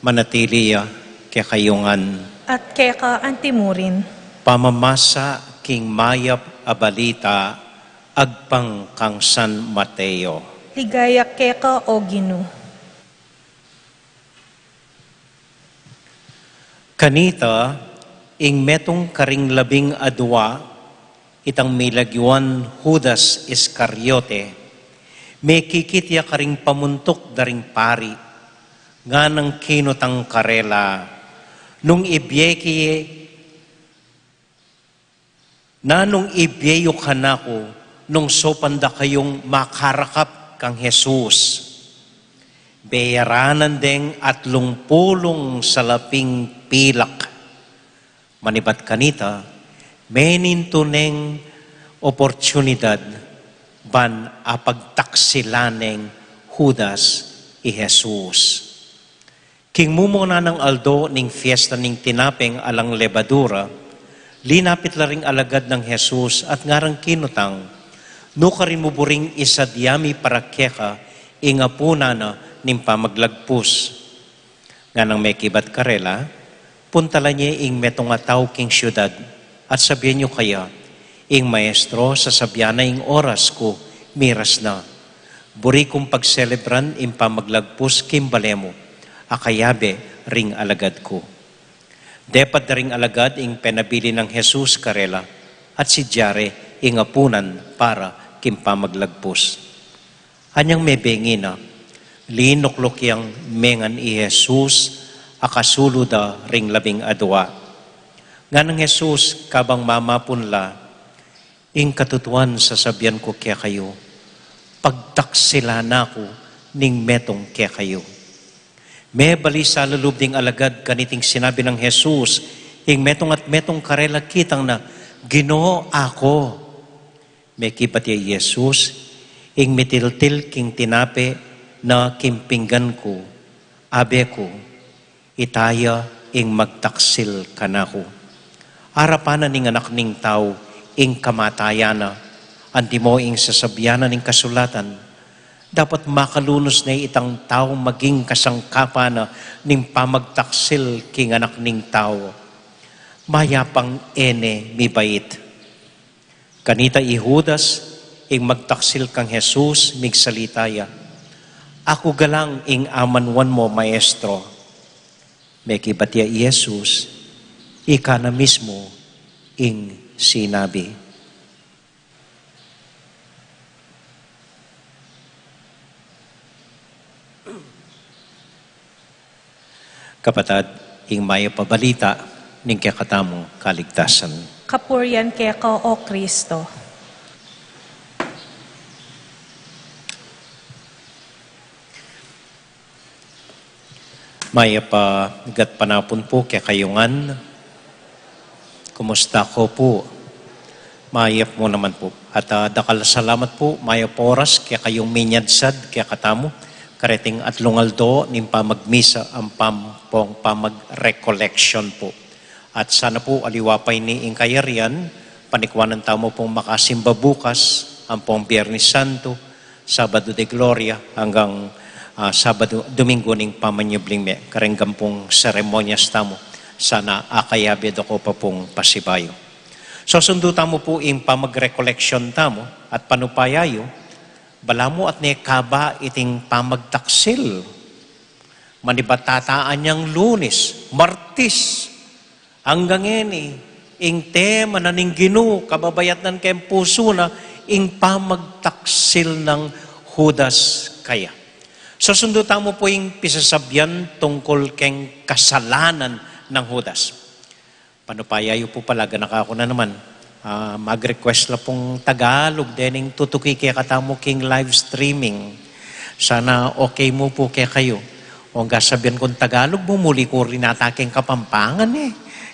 manatili ya kekayu ngan. At keka antimurin. Pamamasa king mayap a balita agpang kang San Mateo. Ligaya keka, O Ginu. Kanita, ing metung karing labing adua, itang milagyuan Judas Iscariote, mekikit ya karing pamuntuk da ring pari, nganang kinutang karela, nung ibie ki Nanung ibie yu kanaku nung saupan da kayung makarakap kang Jesus? Beyaranan deng atlung pulung salaping pilak. Manibat kanita, menintu neng oportunidad ban apagtaksilan neng Judas i Jesus. King mumuna nang aldo ning fiesta ning tinapeng alang lebadura, Linapit la ring alagad nang Jesus at ngarang kinutang, "Nu karin mu buring isadya mi para keka ing apunan na ning pamaglagpus?" Nganang mekibat karela, "Puntalan ye ing metung a tau king siudad at sabian yu kaya, 'Ing Maestro, sasabyan na ing oras ku, miras na. Buri kung pagselebran ing pamaglagpus king bale mu, akayabe ring alagad ku.'" Depad da ring alagad ing penabilin nang Jesus karela, at sidya re ing apunan para king pamaglagpus. Anyang mebengi na, linukluk yang mengan i Jesus a kasulud da ring labing adua. Nganang Jesus kabang mamapun la, "Ing katutuan sasabyan ku kekayu, pagtaksilan na ku ning metung kekayu." Mebalisa lulub ding alagad kaniting sinabi nang Jesus, ing metung at metung karela kitang na, "Ginu, aku." Mekibat ya i Jesus, "Ing mitiltil king tinape na king pinggan ku, abe ku, ita ya ing magtaksil kanaku." Arapan na ning Anak ning Tau ing kamatayan na, antimo ing sasabyan na ning kasulatan, dapat makalunus ne itang tau maging kasangkapan na ning pamagtaksil king Anak ning Tau. Mayapang e ne mibait. Kanita i Judas, ing magtaksil kang Jesus, migsalita ya, "Aku galang ing amanuan mu, Maestro." Mekibat ya i Jesus, "Ika na mismu ing sinabi." Kapatad, ing mayap a balita ning kekatamung kaligtasan. Kapurian keka, O Kristo. Mayap a gatpanapun pu kekayu ngan. Kumusta ko pu? Mayap mu naman pu. At, ah, dakal a salamat pu, mayap a oras kekayung minyadsad kekatamu kareting atlung aldo ning pamagmisa ampong pamag-recollection pu. At sana pu aliwa pa ini ing kayarian, panikwanan tamu pung makasimba bukas ampong Biernes Santo, Sabado de Gloria anggang, ah, Sabado, Domingo ning pamanyubling me, kareng ampong seremonyas tamu. Sana akayabe da ko pa pung pasibayu. Susundu tamu pu ing pamagrekoleksyon tamu at panupaya yu, balamu at ne kaba iting pamagtaksil. Manibat tataan yang Lunes, Martes, anggang ngeni, ing tema na ning Ginu, kababayatnan keng pusu na, ing pamagtaksil nang Judas kaya. Susundu tamu pu ing pisasabyan tungkul keng kasalanan nang Judas. Panupaya yu pu pala, ganaka ku na naman. Ah, mag-request la pung Tagalog dening tutuki kekatamu king live streaming. Sana okay mu pu kekayu. O, ga sabyan kung Tagalog, bumuli ku rin ata keng Kapampangan e.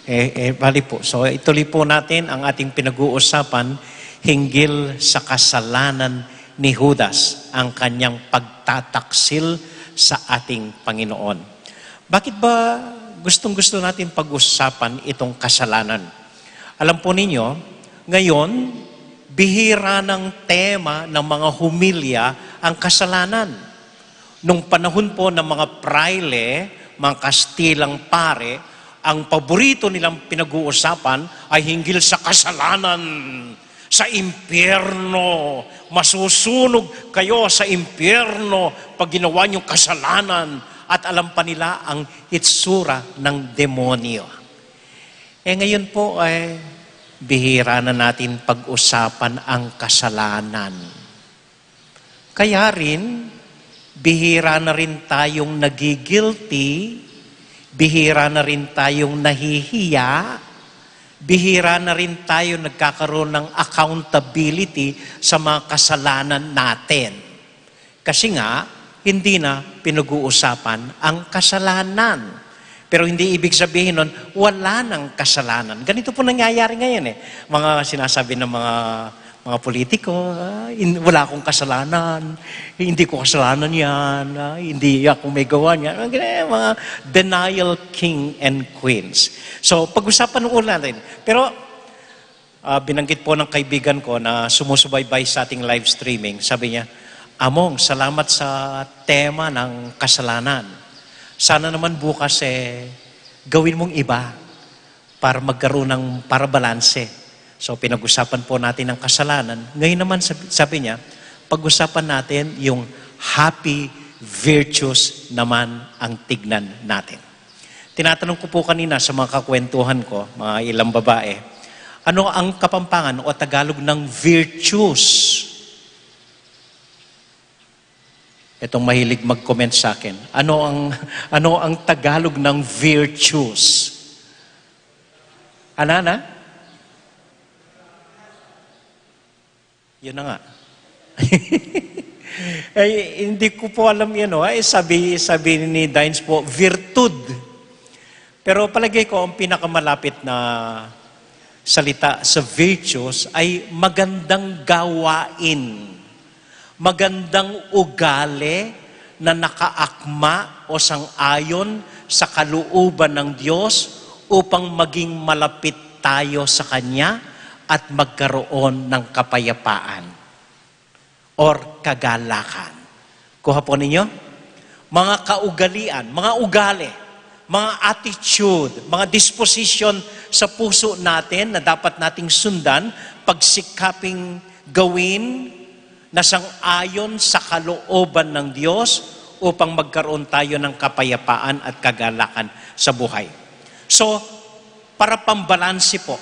E, e, bali pu. So, ituloy pu natin ang ating pinag-uusapan hinggil sa kasalanan ni Judas, ang kanyang pagtataksil sa ating Panginoon. Bakit ba gustong-gusto natin pag-usapan itong kasalanan? Alam po ninyo, ngayon, bihira nang tema ng mga humilya ang kasalanan. Nung panahon po ng mga praile, mga Kastilang pare, ang paborito nilang pinag-uusapan ay hinggil sa kasalanan, sa impyerno. "Masusunog kayo sa impyerno pag ginawa niyong kasalanan." At alam pa nila ang itsura ng demonyo. Eh, ngayon po, eh, bihira na natin pag-usapan ang kasalanan. Kaya rin, bihira na rin tayong nagigilty, bihira na rin tayong nahihiya, bihira na rin tayo nagkakaroon ng accountability sa mga kasalanan natin. Kasi nga, hindi na pinag-uusapan ang kasalanan. Pero hindi ibig sabihin nun, wala nang kasalanan. Ganito po nangyayari ngayon eh. Mga sinasabi ng mga, mga politiko, "Ah, in-, wala akong kasalanan. Hindi ko kasalanan yan. Ah, hindi ako may gawa niyan." Mga ganyan, mga denial king and queens. So, pag-usapan ulit natin. Pero, Ah, binanggit po ng kaibigan ko na sumusubaybay sa ating live streaming, sabi niya, "Among, salamat sa tema ng kasalanan. Sana naman bukas, eh, gawin mong iba para magkaroon ng, para balanse." So, pinag-usapan po natin ang kasalanan. Ngayon naman, sab-, sabi niya, pag-usapan natin yung happy virtues naman ang tignan natin. Tinatanong ko po kanina sa mga kakwentuhan ko, mga ilang babae, "Ano ang Kapampangan o Tagalog ng virtues?" Itong mahilig mag-comment sa akin. Ano ang, ano ang Tagalog ng virtues? Ana, ana? Yun na nga. Eh, hindi ko po alam yan, oh. Ay, sabi, sabi ni Dines po, virtud. Pero palagay ko, ang pinakamalapit na salita sa virtues ay magandang gawain, magandang ugali na nakaakma o sang-ayon sa kalooban ng Diyos upang maging malapit tayo sa Kanya at magkaroon ng kapayapaan or kagalakan. Kuha po ninyo? Mga kaugalian, mga ugali, mga attitude, mga disposition sa puso natin na dapat nating sundan, pagsikaping gawin na sang-ayon sa kalooban ng Diyos upang magkaroon tayo ng kapayapaan at kagalakan sa buhay. So, para pambalanse po,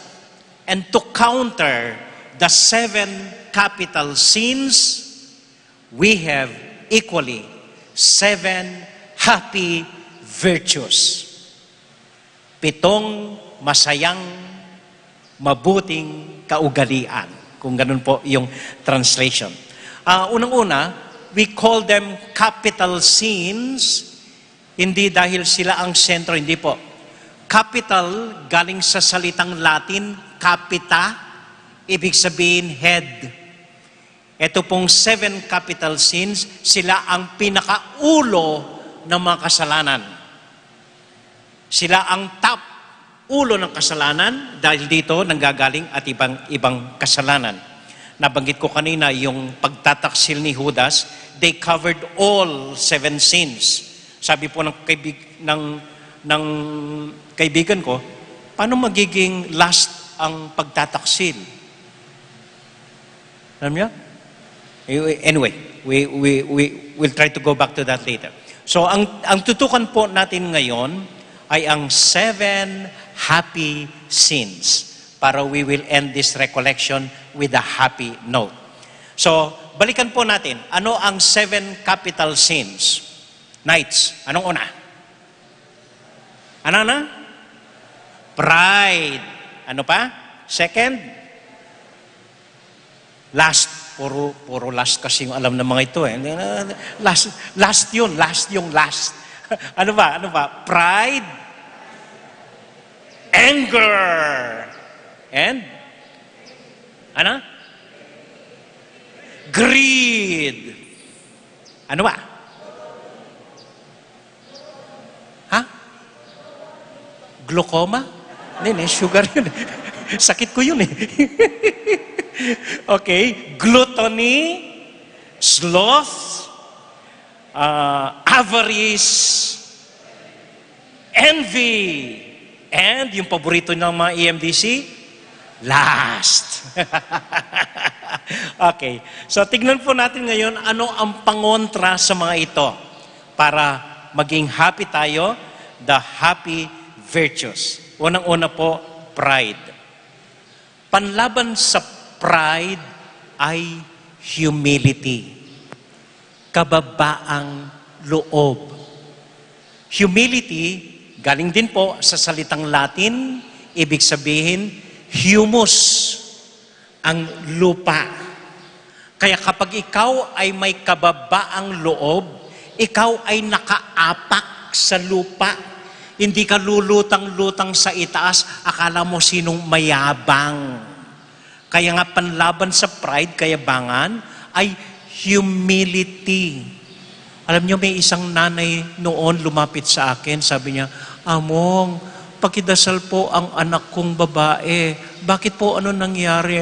and to counter the seven capital sins, we have equally seven happy virtues. Pitong masayang, mabuting kaugalian, kung ganun po yung translation. Ah, unang-una, we call them capital sins, hindi dahil sila ang sentro, hindi po. Capital, galing sa salitang Latin, capita, ibig sabihin head. Ito pong seven capital sins, sila ang pinakaulo ng mga kasalanan. Sila ang top ulo ng kasalanan, dahil dito nanggagaling at ibang, ibang kasalanan. Nabanggit ko kanina yung pagtataksil ni Judas, they covered all seven sins. Sabi po ng, kaibig, ng, ng kaibigan ko, "Paano magiging last ang pagtataksil?" Alam niyo? Anyway, we, we, we, we'll try to go back to that later. So, ang, ang tutukan po natin ngayon ay ang seven happy sins para we will end this recollection with a happy note. So, balikan po natin, ano ang seven capital sins? Knights, anong una? Ano na? Pride. Ano pa? Second? Lust. Puro, puro lust kasi yung alam ng mga ito, eh. Lust, lust yun. Lust yung lust. Ano ba? Ano ba? Pride. Anger. And? Ano? Greed. Ano ba? Ha? Glaucoma? Hindi, hindi. Sugar yun, eh. Sakit ko yun, eh. Okay. Gluttony, sloth, ah, avarice, envy, and yung paborito ng mga E M D C, lust. Okay. So, tignan po natin ngayon ano ang pangontra sa mga ito para maging happy tayo, the happy virtues. Unang-una po, pride. Panlaban sa pride ay humility, kababaang loob. Humility, galing din po sa salitang Latin, ibig sabihin, humus, ang lupa. Kaya kapag ikaw ay may kababaang loob, ikaw ay nakaapak sa lupa. Hindi ka lulutang-lutang sa itaas, akala mo sinong mayabang. Kaya nga, panlaban sa pride, kayabangan, ay humility. Alam niyo, may isang nanay noon lumapit sa akin, sabi niya, "Among, Pakidasal po ang anak kong babae. Bakit po, ano nangyari?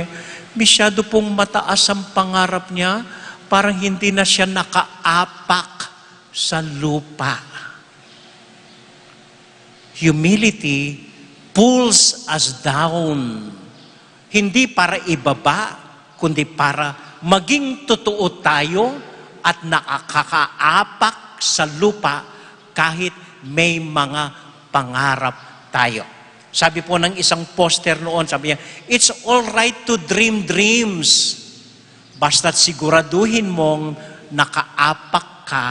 Masyado pong mataas ang pangarap niya, parang hindi na siya nakaapak sa lupa. Humility pulls us down. Hindi para ibaba, kundi para maging totoo tayo at nakakaapak sa lupa kahit may mga pangarap tayo. Sabi po ng isang poster noon, sabi niya, "It's all right to dream dreams, basta't siguraduhin mong nakaapak ka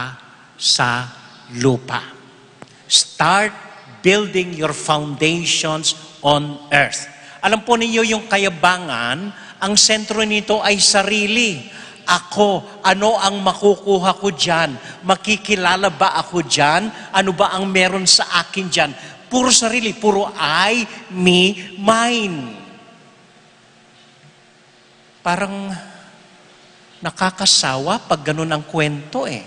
sa lupa." Start building your foundations on earth. Alam po ninyo, yung kayabangan, ang sentro nito ay sarili. Ako, ano ang makukuha ko diyan? Makikilala ba ako diyan? Ano ba ang meron sa akin diyan? Puro sarili, puro I, me, mine. Parang nakakasawa pag ganun ang kwento eh.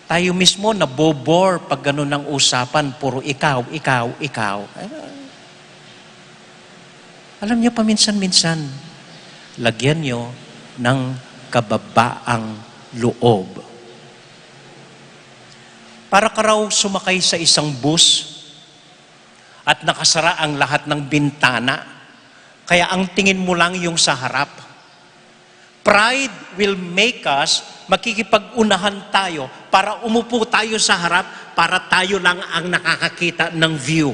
Tayo mismo nabobore pag ganun ang usapan, puro ikaw, ikaw, ikaw. Ah. Alam niyo, paminsan-minsan, lagyan niyo ng kababaang loob. Para ka raw sumakay sa isang bus at nakasara ang lahat ng bintana, kaya ang tingin mo lang yung sa harap. Pride will make us, makikipag-unahan tayo para umupo tayo sa harap, para tayo lang ang nakakakita ng view.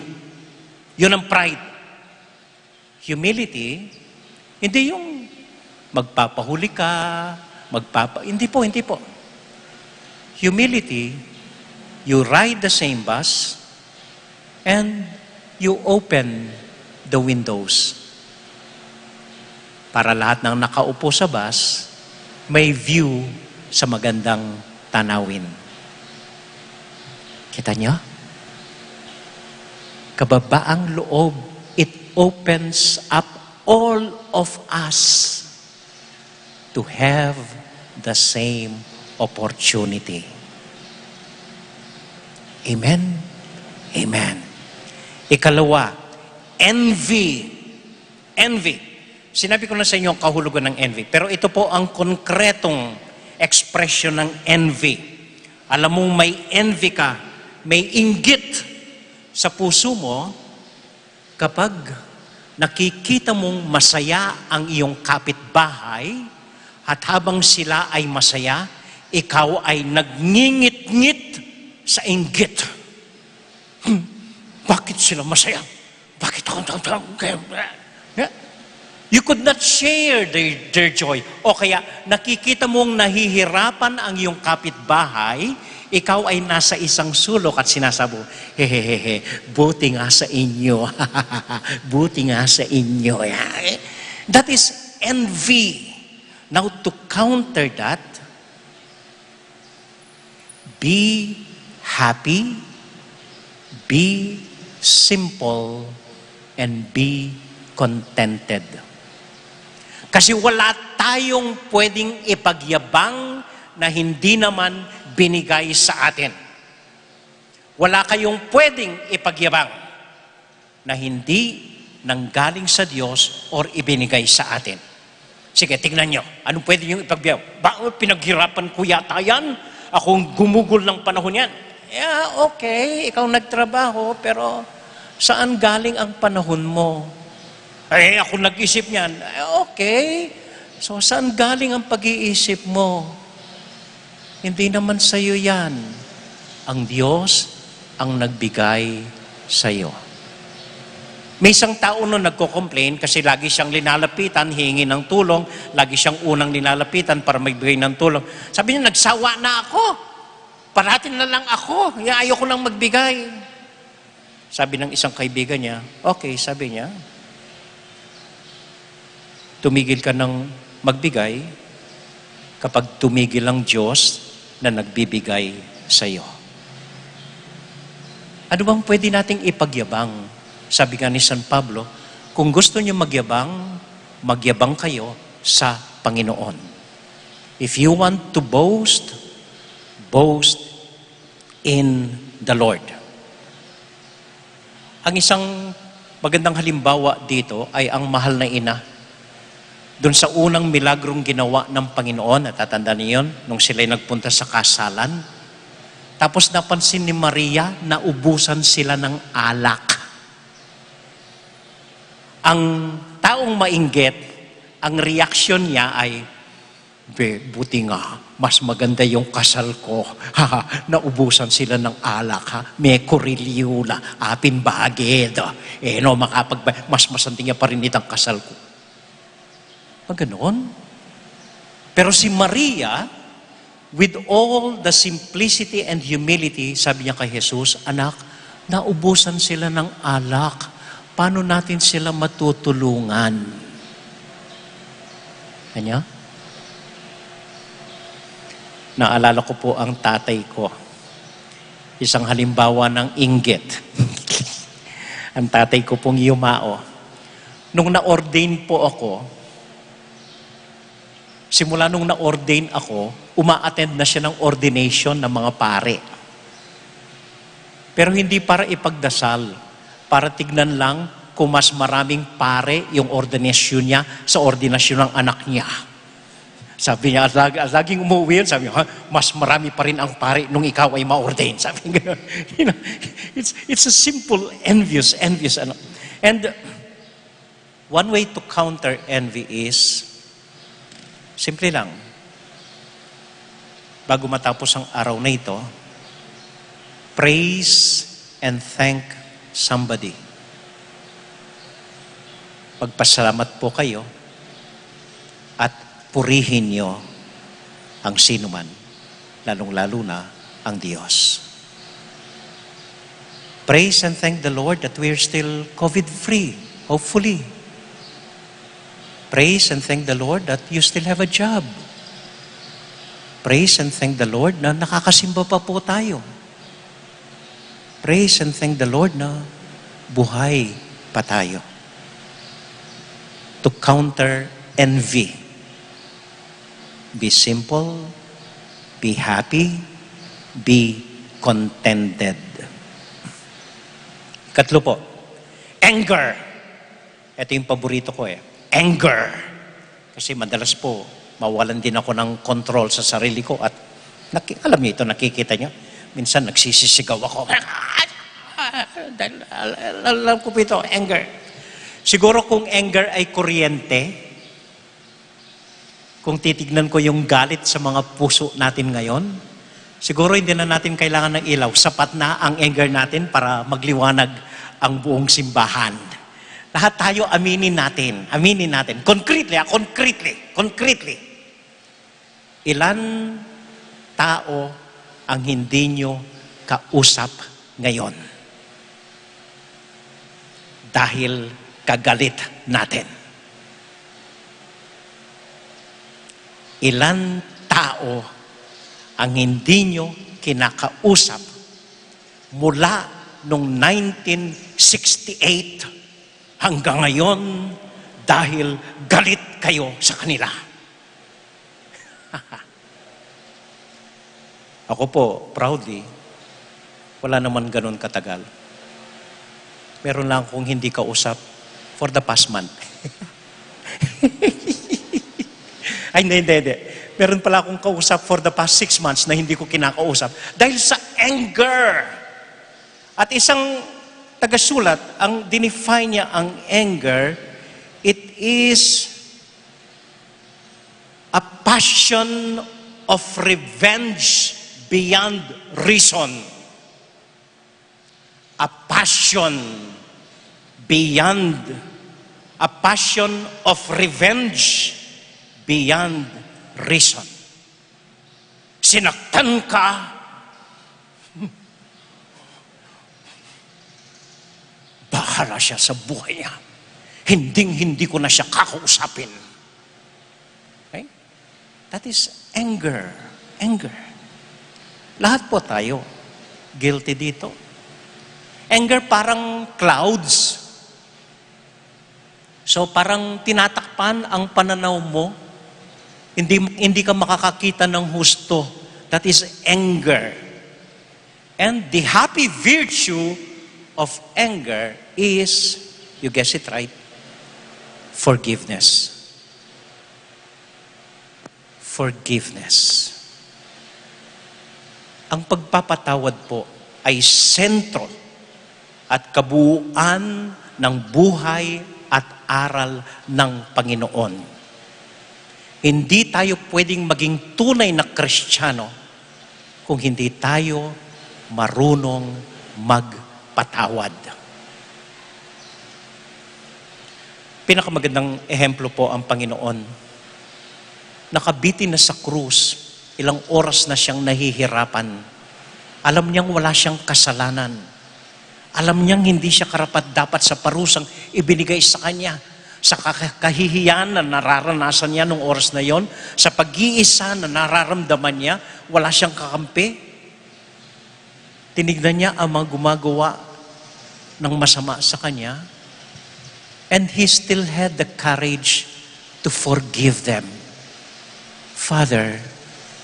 Yun ang pride. Humility, hindi yung magpapahuli ka, magpapa-, hindi po, hindi po. Humility, you ride the same bus and you open the windows. Para lahat ng nakaupo sa bus, may view sa magandang tanawin. Kita niyo? Kababaang loob, it opens up all of us to have the same opportunity. Amen? Amen. Ikalawa, envy. Envy. Sinabi ko na sa inyo ang kahulugan ng envy, pero ito po ang konkretong ekspresyon ng envy. Alam mong may envy ka, may inggit sa puso mo kapag nakikita mong masaya ang iyong kapitbahay at habang sila ay masaya, ikaw ay nagngingit-ngit sa inggit. Hmm, bakit sila masaya? Bakit ako, yeah? You could not share their, their joy. O kaya, nakikita mong nahihirapan ang iyong kapitbahay, ikaw ay nasa isang sulok at sinasabi, "Hehehehe, buti nga sa inyo." Buti nga sa inyo. Yeah. That is envy. Now, to counter that, be happy, be simple, and be contented. Kasi wala tayong pwedeng ipagyabang na hindi naman binigay sa atin. Wala kayong pwedeng ipagyabang na hindi nanggaling sa Diyos or ibinigay sa atin. Sige, tingnan nyo. Anong pwede nyo ipagbiyaw? Ba, pinaghirapan ko yata yan. Akong gumugol ng panahon yan. Yeah, okay, ikaw nagtrabaho, pero saan galing ang panahon mo? Eh, ako nag-isip niyan. Eh, okay. So, saan galing ang pag-iisip mo? Hindi naman sa'yo yan. Ang Diyos ang nagbigay sa'yo. May isang tao nun nagko-complain kasi lagi siyang linalapitan, hihingi ng tulong, lagi siyang unang linalapitan para magbigay ng tulong. Sabi niya, "Nagsawa na ako. Parati na lang ako. Ya, ayoko nang magbigay." Sabi ng isang kaibigan niya, "Okay," sabi niya, "tumigil ka ng magbigay kapag tumigil ang Diyos na nagbibigay sa iyo." Ano bang pwede nating ipagyabang? Sabi nga ni San Pablo, "Kung gusto niyo magyabang, magyabang kayo sa Panginoon." If you want to boast, boast in the Lord. Ang isang magandang halimbawa dito ay ang mahal na ina. Dun sa unang milagrong ginawa ng Panginoon, natatandaan niyo yun, nung sila'y nagpunta sa kasalan. Tapos napansin ni Maria na ubusan sila ng alak. Ang taong mainggit, ang reaksyon niya ay, "Be, buti nga, mas maganda yung kasal ko. Naubusan sila ng alak, ha? May kurilyo la, apin bagid. Eh, no, makapag-, mas masanting pa rin itang kasal ko." Pag ganon. Pero si Maria, with all the simplicity and humility, sabi niya kay Jesus, "Anak, naubusan sila ng alak. Paano natin sila matutulungan?" Kanya? Naalala ko po ang tatay ko. Isang halimbawa ng inggit. Ang tatay ko pong yumao. Nung na-ordain po ako, simula nung na-ordain ako, uma-attend na siya ng ordination ng mga pare. Pero hindi para ipagdasal, para tignan lang kung mas maraming pare yung ordinasyon niya sa ordinasyon ng anak niya. Sabi niya, as lag-, as laging umuwi yun, sabi niya, "Ha? Mas marami pa rin ang pare nung ikaw ay ma-ordain." Sabi niya, you know, it's, it's a simple, envious, envious, ano. And one way to counter envy is, simple lang, bago matapos ang araw na ito, praise and thank somebody. Magpasalamat po kayo at purihin nyo ang sinuman, lalong-lalo na ang Diyos. Praise and thank the Lord that we're still COVID-free, hopefully. Praise and thank the Lord that you still have a job. Praise and thank the Lord na nakakasimba pa po tayo. Praise and thank the Lord na buhay pa tayo. To counter envy, be simple, be happy, be contented. Ikatlo po, anger. Ito yung paborito ko eh. Anger. Kasi madalas po, mawalan din ako ng control sa sarili ko at naki-, alam niyo ito, nakikita niyo. Minsan nagsisisigaw ako. Dahil al-, al-, alam ko po ito, anger. Siguro kung anger ay kuryente, kung titignan ko yung galit sa mga puso natin ngayon, siguro hindi na natin kailangan ng ilaw. Sapat na ang anger natin para magliwanag ang buong simbahan. Lahat tayo, aminin natin. Aminin natin. Concretely, ah, concretely. Concretely. Ilan tao ang hindi nyo kausap ngayon dahil kagalit natin? Ilan tao ang hindi nyo kinakausap mula nung nineteen sixty-eight hanggang ngayon dahil galit kayo sa kanila? Ako po, proudly, wala naman ganun katagal. Meron lang akong hindi kausap for the past month. Ay, hindi, hindi, hindi. Meron pala akong kausap for the past six months na hindi ko kinakausap dahil sa anger. At isang tagasulat, ang dinefine niya ang anger, it is a passion of revenge beyond reason. A passion beyond, a passion of revenge beyond reason. Sinaktan ka, bahala siya sa buhay niya. Hinding-hindi ko na siya kakausapin. Okay? That is anger. Anger. Lahat po tayo guilty dito. Anger parang clouds. So, parang tinatakpan ang pananaw mo. Hindi, hindi ka makakakita ng husto. That is anger. And the happy virtue of anger is, you guess it right, forgiveness. Forgiveness. Ang pagpapatawad po ay sentro at kabuuan ng buhay at aral ng Panginoon. Hindi tayo pwedeng maging tunay na Kristiyano kung hindi tayo marunong magpatawad. Pinakamagandang ehemplo po ang Panginoon. Nakabitin na sa krus, ilang oras na siyang nahihirapan. Alam niyang wala siyang kasalanan. Alam niyang hindi siya karapat-dapat sa parusang ibinigay sa kanya. Sa kaka-, kahihiyan na nararanasan niya nung oras na yon, sa pag-iisa na nararamdaman niya, wala siyang kakampi. Tinignan niya ang mga gumagawa ng masama sa kanya, and he still had the courage to forgive them. "Father,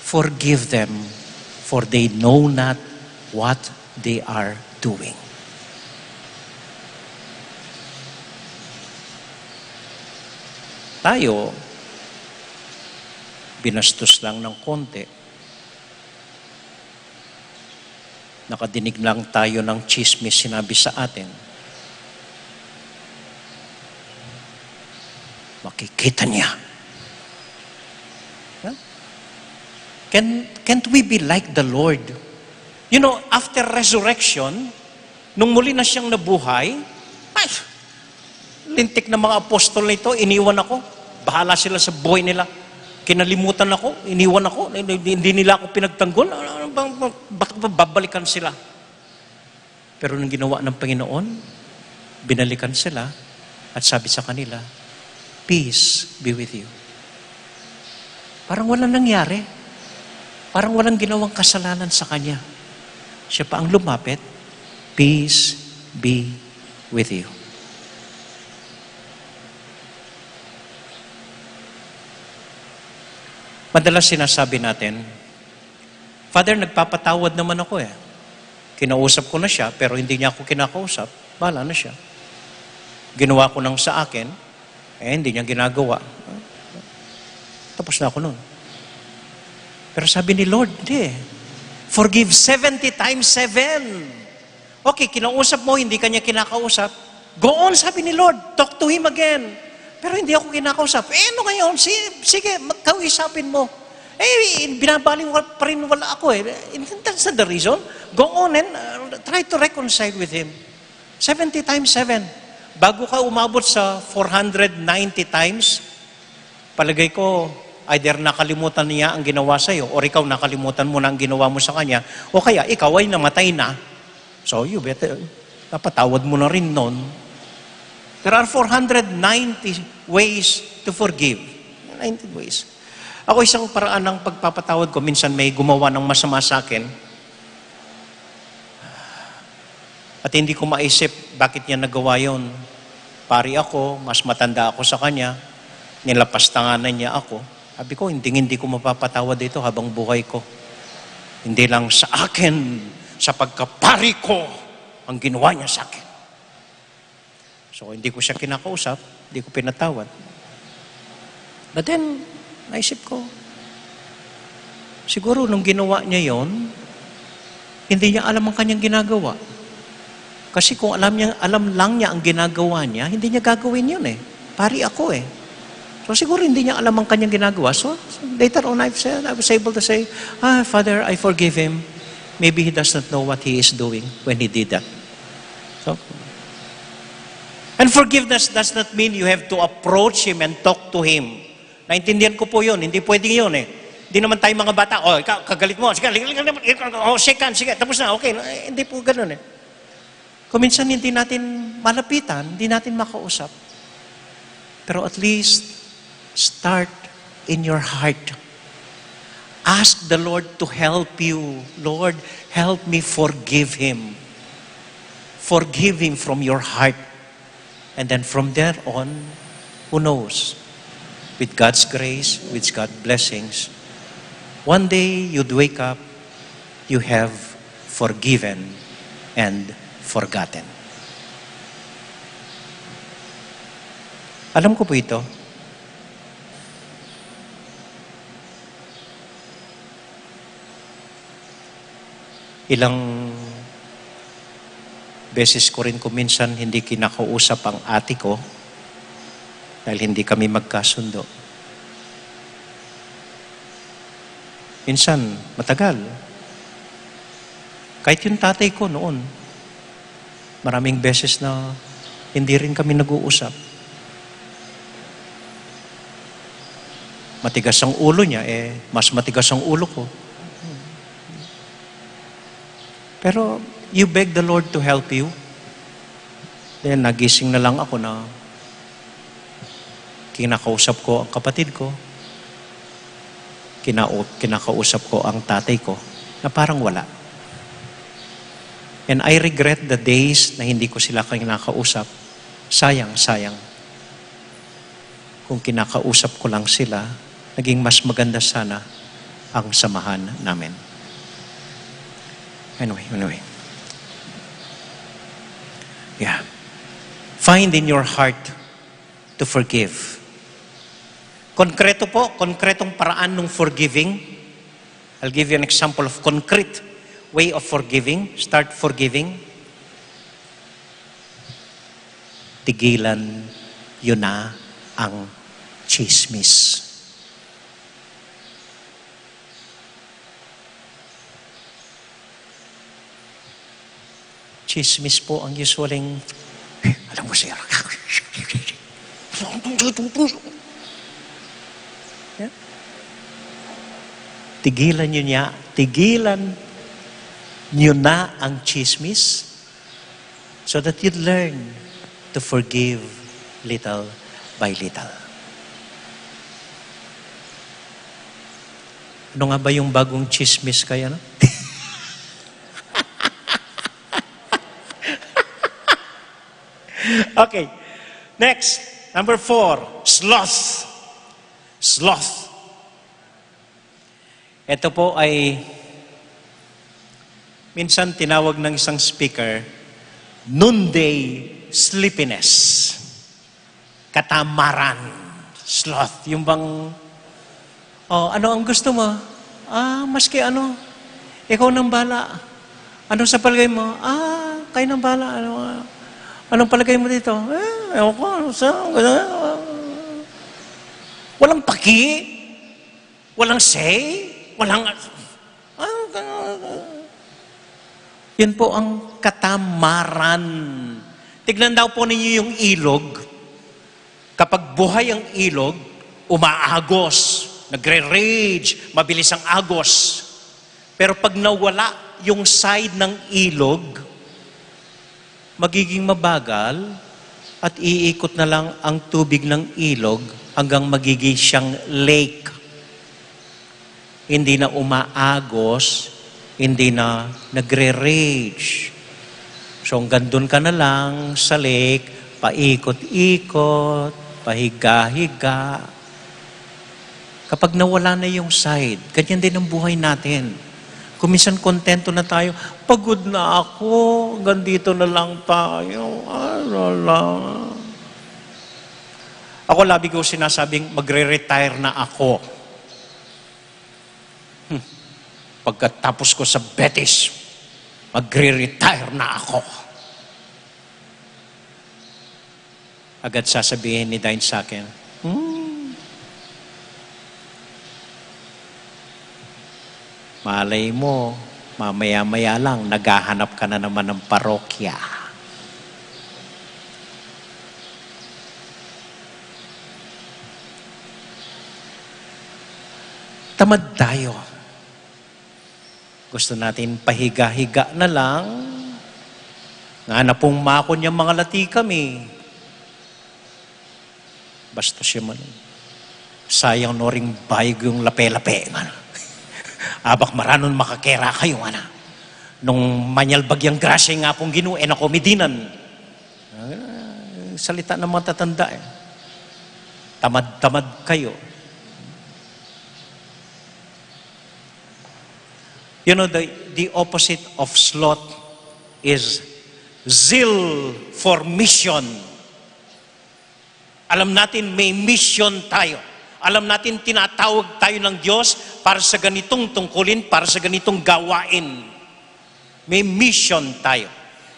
forgive them, for they know not what they are doing." Tayo, binastos lang ng konti. Nakadinig lang tayo ng tsismis sinabi sa atin. Makikita niya. Huh? Can, can't we be like the Lord? You know, after resurrection, nung muli na siyang nabuhay, ay, lintik ng mga apostol na ito, "Iniwan ako. Bahala sila sa buhay nila. Kinalimutan ako, iniwan ako, hindi, hindi nila ako pinagtanggol. Ano bang, bakit ba babalikan sila?" Pero nung ginawa ng Panginoon, binalikan sila at sabi sa kanila, "Peace be with you." Parang walang nangyari. Parang walang ginawang kasalanan sa kanya. Siya pa ang lumapit, "Peace be with you." Madalas sinasabi natin, "Father, nagpapatawad naman ako eh. Kinausap ko na siya, pero hindi niya ako kinakausap. Bahala na siya. Ginawa ko nang sa akin, eh, hindi niya ginagawa. Tapos na ako nun." Pero sabi ni Lord, "Hindi eh. Forgive seventy times seven." Okay, kinausap mo, hindi ka niya kinakausap. "Go on," sabi ni Lord, "talk to him again." "Pero hindi ako kinakausap." "Eh, ano ngayon? Si-, sige, magkausapin mo." "Eh, binabaliwala pa rin wala ako eh." "That's not the reason. Go on and uh, try to reconcile with him." Seventy times seven. Bago ka umabot sa four hundred ninety times, palagay ko, either nakalimutan niya ang ginawa sa'yo or ikaw nakalimutan mo na ang ginawa mo sa kanya, o kaya ikaw ay namatay na. So, you better, napatawad mo na rin nun. There are four hundred ninety ways to forgive. Ninety ways. Ako, isang paraan ng pagpapatawad ko, minsan may gumawa ng masama sa akin, at hindi ko maisip bakit niya nagawa yun. Pari ako, mas matanda ako sa kanya, nilapastangan na niya ako. Sabi ko, "Hindi, hindi ko mapapatawad ito habang buhay ko. Hindi lang sa akin, sa pagkapari ko, ang ginawa niya sa akin." So, hindi ko siya kinakausap, hindi ko pinatawad. But then, naisip ko, siguro nung ginawa niya yon, hindi niya alam ang kanyang ginagawa. Kasi kung alam niya, alam lang niya ang ginagawa niya, hindi niya gagawin yun eh. Pari ako eh. So siguro hindi niya alam ang kanyang ginagawa. So later on, I've said, I was able to say, "Ah, Father, I forgive him. Maybe he does not know what he is doing when he did that." So, and forgiveness does not mean you have to approach him and talk to him. Naintindihan ko po yun. Hindi pwede yun eh. Hindi naman tayo mga bata, "Oh, ikaw, kagalit mo. Sige, ikaw, oh, shake hands, sige, tapos na, okay." Eh, hindi po ganun eh. Kung minsan hindi natin malapitan, hindi natin makausap. Pero at least, start in your heart. Ask the Lord to help you. "Lord, help me forgive him." Forgive him from your heart. And then from there on, who knows? With God's grace, with God's blessings, one day you'd wake up, you have forgiven and forgotten. Alam ko po ito. Ilang beses ko rin kung minsan hindi kinakausap ang ate ko dahil hindi kami magkasundo. Minsan, matagal. Kahit yung tatay ko noon, maraming beses na hindi rin kami nag-uusap. Matigas ang ulo niya, eh, mas matigas ang ulo ko. Pero you beg the Lord to help you. Then, nagising na lang ako na kinakausap ko ang kapatid ko, kinau-, kinakausap ko ang tatay ko, na parang wala. And I regret the days na hindi ko sila kinakausap. Sayang, sayang. Kung kinakausap ko lang sila, naging mas maganda sana ang samahan namin. Anyway, anyway. Yeah. Find in your heart to forgive. Konkreto po, konkretong paraan ng forgiving. I'll give you an example of concrete way of forgiving. Start forgiving. Tigilan yu na ang tsismis. Tsismis po ang usualing, alam mo, sir. Yeah. Tigilan yu niya, tigilan yu na ang tsismis. So that you'd learn to forgive little by little. Ano nga ba yung bagong tsismis kaya, no? Okay. Next, number four, sloth. Sloth. Ito po ay minsan tinawag ng isang speaker, noonday sleepiness. Katamaran, sloth. Yung bang, "Oh, ano ang gusto mo?" "Ah, maski ano, ikaw nang bala. Ano sa palagay mo?" "Ah, kayo nang bala. Ano, ah, anong palagay mo dito?" "Eh, ewan ko, ano sa, walang paki." Walang say, walang, ah, yun po ang katamaran. Tignan daw po ninyo yung ilog. Kapag buhay ang ilog, umaagos, nagre-rage, mabilis ang agos. Pero pag nawala yung side ng ilog, magiging mabagal at iikot na lang ang tubig ng ilog hanggang magiging siyang lake. Hindi na umaagos, hindi na nagre-rage. So, hanggang dun ka na lang sa lake, paikot-ikot, pahiga-higa. Kapag nawala na yung side, ganyan din ang buhay natin. Kung minsan kontento na tayo, "Pagod na ako, hanggang dito na lang tayo." Ay, lala. Ako, labi ko sinasabing, "Magre-retire na ako. Hmm. Pagkatapos ko sa Betis, magre-retire na ako." Agad sasabihin ni Dine sa akin, "Hmm. Malay mo, mamaya-maya lang, naghahanap ka na naman ng parokya." Tamad tayo. Gusto natin pahiga-higa na lang. Ngana pung makun yang mangalati kami. Basta siya man. Sayang no ring bayag yung lape-lape, ngana. Abak maranun makakera kayu, ngana. Nung manyalbag yang grasya ning Apung Ginu, e na ko midinan. Ah, salita ng matatanda, eh. Tamad-tamad kayo. You know, the, the opposite of sloth is zeal for mission. Alam natin may mission tayo. Alam natin tinatawag tayo ng Diyos para sa ganitong tungkulin, para sa ganitong gawain. May mission tayo.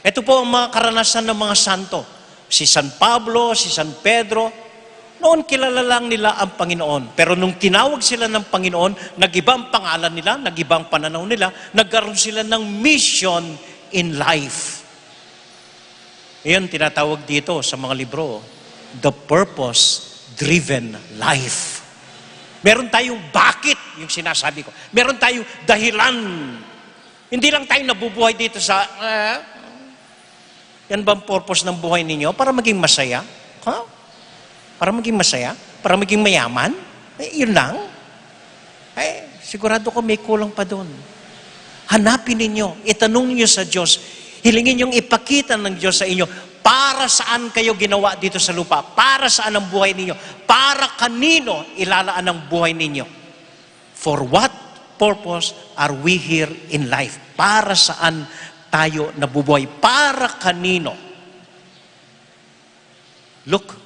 Ito po ang mga karanasan ng mga santo. Si San Pablo, si San Pedro, noon kilala lang nila ang Panginoon. Pero nung tinawag sila ng Panginoon, nag-iba ang pangalan nila, nag-iba ang pananaw nila, nagkaroon sila ng mission in life. Iyon tinatawag dito sa mga libro, the purpose-driven life. Meron tayong bakit, yung sinasabi ko. Meron tayong dahilan. Hindi lang tayo nabubuhay dito sa, ah, yan bang purpose ng buhay ninyo? Para maging masaya? Ha? Para maging masaya? Para maging mayaman? Eh, yun lang? Eh, sigurado ko may kulang pa doon. Hanapin ninyo, itanong ninyo sa Diyos, hilingin yung ipakita ng Diyos sa inyo para saan kayo ginawa dito sa lupa, para saan ang buhay ninyo, para kanino ilalaan ang buhay ninyo. For what purpose are we here in life? Para saan tayo nabubuhay? Para kanino? Look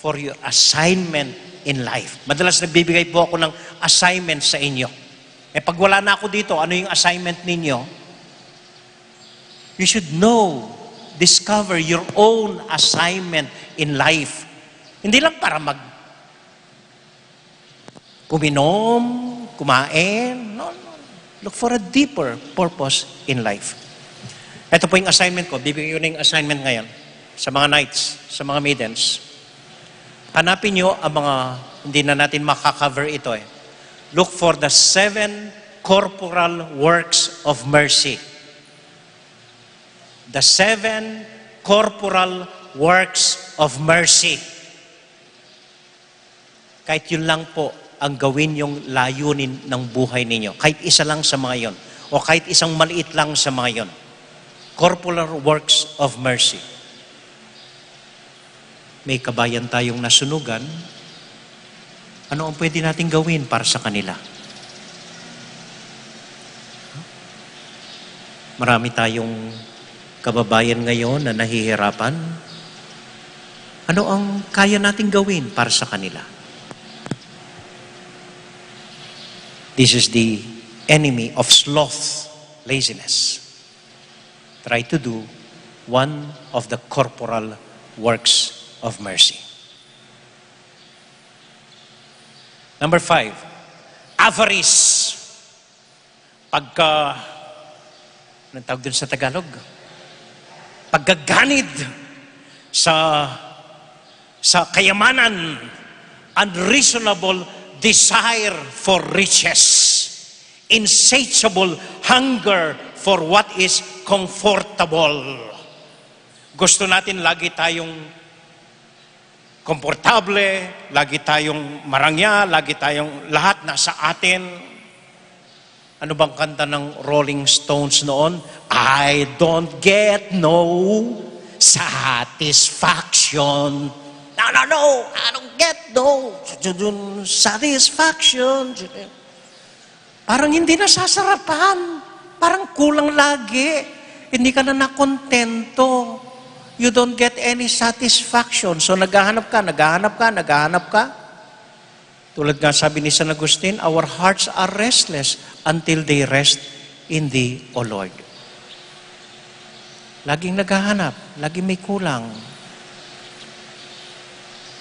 for your assignment in life. Madalas nagbibigay po ako ng assignment sa inyo. Eh, pag wala na ako dito, ano yung assignment ninyo? You should know, discover your own assignment in life. Hindi lang para mag-, kuminom, kumain. No, no. Look for a deeper purpose in life. Ito po yung assignment ko. Bibigyan ko na yung assignment ngayon sa mga knights, sa mga maidens. Hanapin nyo ang mga, hindi na natin makakover ito eh. Look for the seven corporal works of mercy. The seven corporal works of mercy. Kahit yun lang po ang gawin yung layunin ng buhay ninyo. Kahit isa lang sa mga yun. O kahit isang maliit lang sa mga yun. Corporal works of mercy. May kabayan tayong nasunugan. Ano ang pwede nating gawin para sa kanila? Marami tayong kababayan ngayon na nahihirapan. Ano ang kaya nating gawin para sa kanila? This is the enemy of sloth, laziness. Try to do one of the corporal works of mercy. Number five, avarice. Pagka, anong tawag dun sa Tagalog? Pagkaganid sa, sa kayamanan, unreasonable desire for riches, insatiable hunger for what is comfortable. Gusto natin lagi tayong komportable, lagi tayong marangya, lagi tayong lahat nasa atin. Ano bang kanta ng Rolling Stones noon? "I don't get no satisfaction." No, no, no. "I don't get no satisfaction." Parang hindi nasasarapan. Parang kulang lagi. Hindi ka na nakontento. You don't get any satisfaction. So, naghahanap ka, naghahanap ka, naghahanap ka. Tulad nga sabi ni San Agustin, "Our hearts are restless until they rest in thee, O Lord." Laging naghahanap, laging may kulang.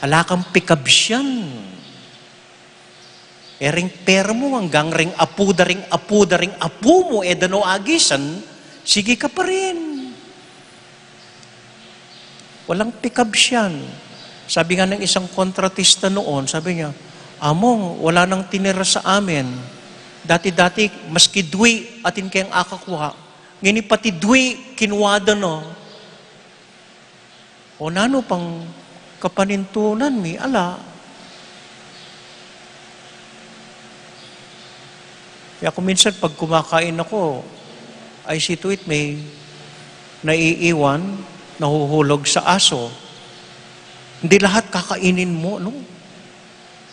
Ala kang pikabsian. E ring pera mu, anggang ring apu da ring apu da ring apu mu, e da no agisan, sige ka pa rin. Walang pikabsian. Sabi nga ng isang kontratista noon, sabi niya, "Among, wala nang tinira sa amin. Dati-dati, maski dui, atin keng akakua. Ngeni pati dui, kinua da no." O nanu pang kapanintunan mi, ala. Kaya kung minsan pag kumakain ako, I see to it may naiiwan, nahuhulog sa aso. Hindi lahat kakainin mo, no?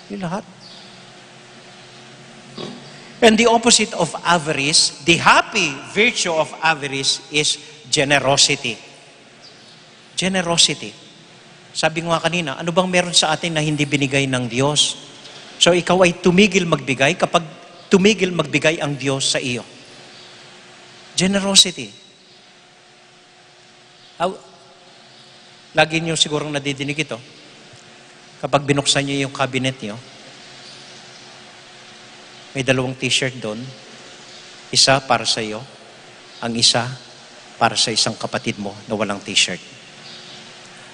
Hindi lahat. And the opposite of avarice, the happy virtue of avarice is generosity. Generosity. Sabi ko nga kanina, ano bang meron sa atin na hindi binigay ng Diyos? So, ikaw ay tumigil magbigay kapag tumigil magbigay ang Diyos sa iyo. Generosity. Aw, lagi niyo sigurong nadidinig ito. Kapag binuksan niyo yung cabinet niyo, may dalawang t-shirt doon. Isa para sa iyo, ang isa para sa isang kapatid mo na walang t-shirt.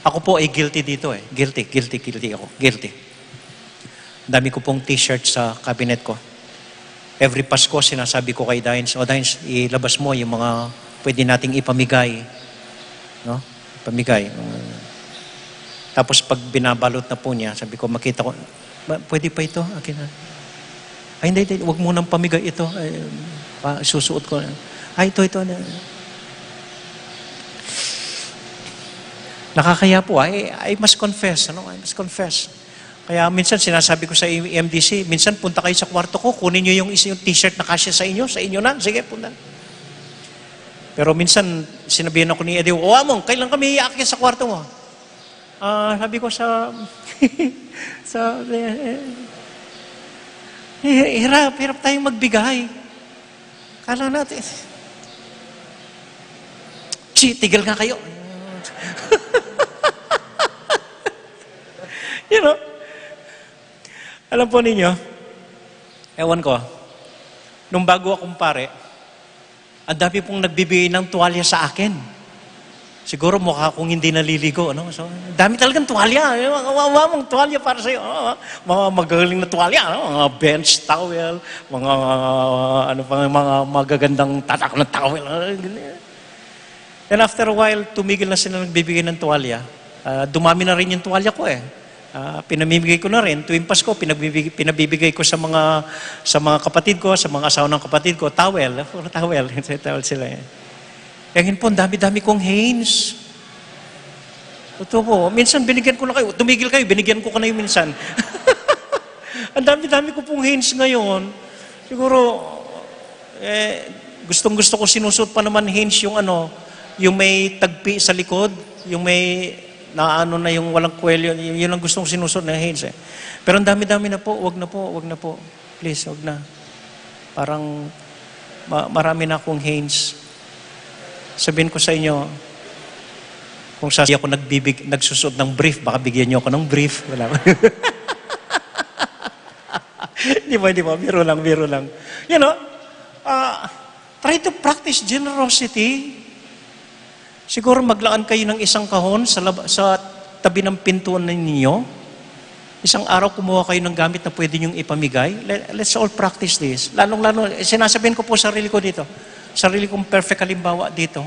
Ako po ay guilty dito eh. Guilty, guilty, guilty ako. Guilty. Ang dami ko pong t-shirt sa cabinet ko. Every Pasko, sinasabi ko kay Dines, "O Dines, ilabas mo yung mga pwede nating ipamigay." No? Ipamigay. Mm. Tapos pag binabalot na po niya, sabi ko, makita ko, "Ma-, pwede pa ito? Akin na." "Ay, hindi, hindi. Huwag mo nang pamigay ito. Ay, pa, susuot ko na." "Ay, ito, ito na." Nakakaya po. I, I must confess, ano? I must confess. Kaya minsan sinasabi ko sa M D C, "Minsan punta kayo sa kwarto ko, kunin niyo yung isa yung t-shirt na kasya sa inyo, sa inyo na. Sige, punta." Pero minsan, sinabihan ako ni Eddie, "O, Among, kailan kami iakyat sa kwarto mo?" Ah, sabi ko sa, sa, eh, eh, hirap, hirap tayong magbigay. Kala natin, "Chi, tigil nga kayo." You know? Alam po ninyo, ewan ko, nung bago akong pare, ang dami pong nagbibigay ng tuwalya sa akin. Siguro mukha kong hindi naliligo, no? So, dami talagang tuwalya. Eh, mga, mga, mga tuwalya para sa'yo. Oh, mga magagaling na tuwalya, no? Mga bench towel, mga, ano pa, mga magagandang tatak na towel. Ah, ganyan. Then after a while, tumigil na sila nagbibigay ng tuwalya. Ah, dumami na rin yung tuwalya ko eh. Ah, pinamimigay ko na rin. Tuwing Pasko, pinagbibig-, pinabibigay ko sa mga, sa mga kapatid ko, sa mga asawa ng kapatid ko, towel. Puro towel. Towel sila eh. Ngayon po, ang dami-dami kong Hanes. Totoo po. Minsan binigyan ko na kayo. Tumigil kayo, binigyan ko ka na yung minsan. Ang dami-dami ko pong Hanes ngayon. Siguro, eh, gustong-gusto ko, sinusuot pa naman Hanes yung ano, yung may tagpi sa likod, yung may naano na yung walang kwelyo, yun, yun ang gustong sinusuot ng Hanes eh. Pero ang dami-dami na po, wag na po, wag na po. Please, wag na. Parang ma-, marami na akong Hanes. Sabihin ko sa inyo, kung sa ako nagbibig-, nagsusuot ng brief, baka bigyan niyo ako ng brief. Wala. Di ba, di ba? Biro lang, biro lang. You know, ah, try to practice generosity. Siguro maglaan kayo ng isang kahon sa lab-, sa tabi ng pintuan ninyo. Isang araw kumuha kayo ng gamit na pwede niyong ipamigay. Let, let's all practice this. Lalong-lalo, eh, sinasabihan ko po sarili ko dito. Sarili kong perfect halimbawa dito.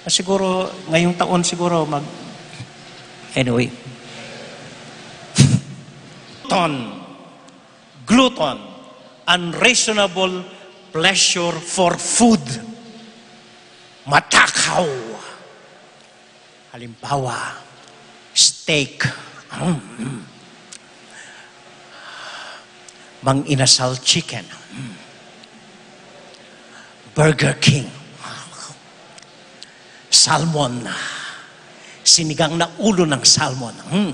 Na siguro, ngayong taon siguro mag-, anyway. Ton. Glutton, unreasonable pleasure for food. Matakaw. Halimbawa, steak. Mm. Mang Inasal chicken. Mm. Burger King. Salmon. Sinigang na ulo ng salmon. Mm.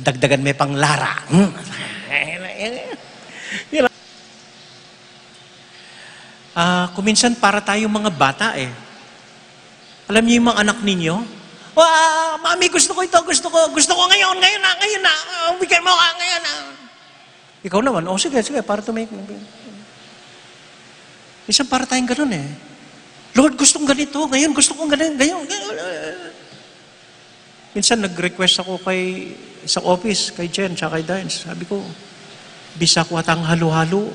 Dagdagan me pang lara. Mm. You know? Ah, kuminsan para tayong mga bata eh. Alam niyo yung mga anak ninyo? "Wa, mami, gusto ko ito, gusto ko, gusto ko ngayon, ngayon na, ngayon na. Ah, bigyan mo ka ngayon na." Ikaw naman, "O, sige, sige, para tumik-." Minsan para tayong ganun eh. "Lord, gustong ganito. Ngayon, gusto kong ganun. Ngayon, ngayon." Minsan nag-request ako kay, sa office, kay Jen, tsaka kay Dines. Sabi ko, "Bisa ko atang halo-halo."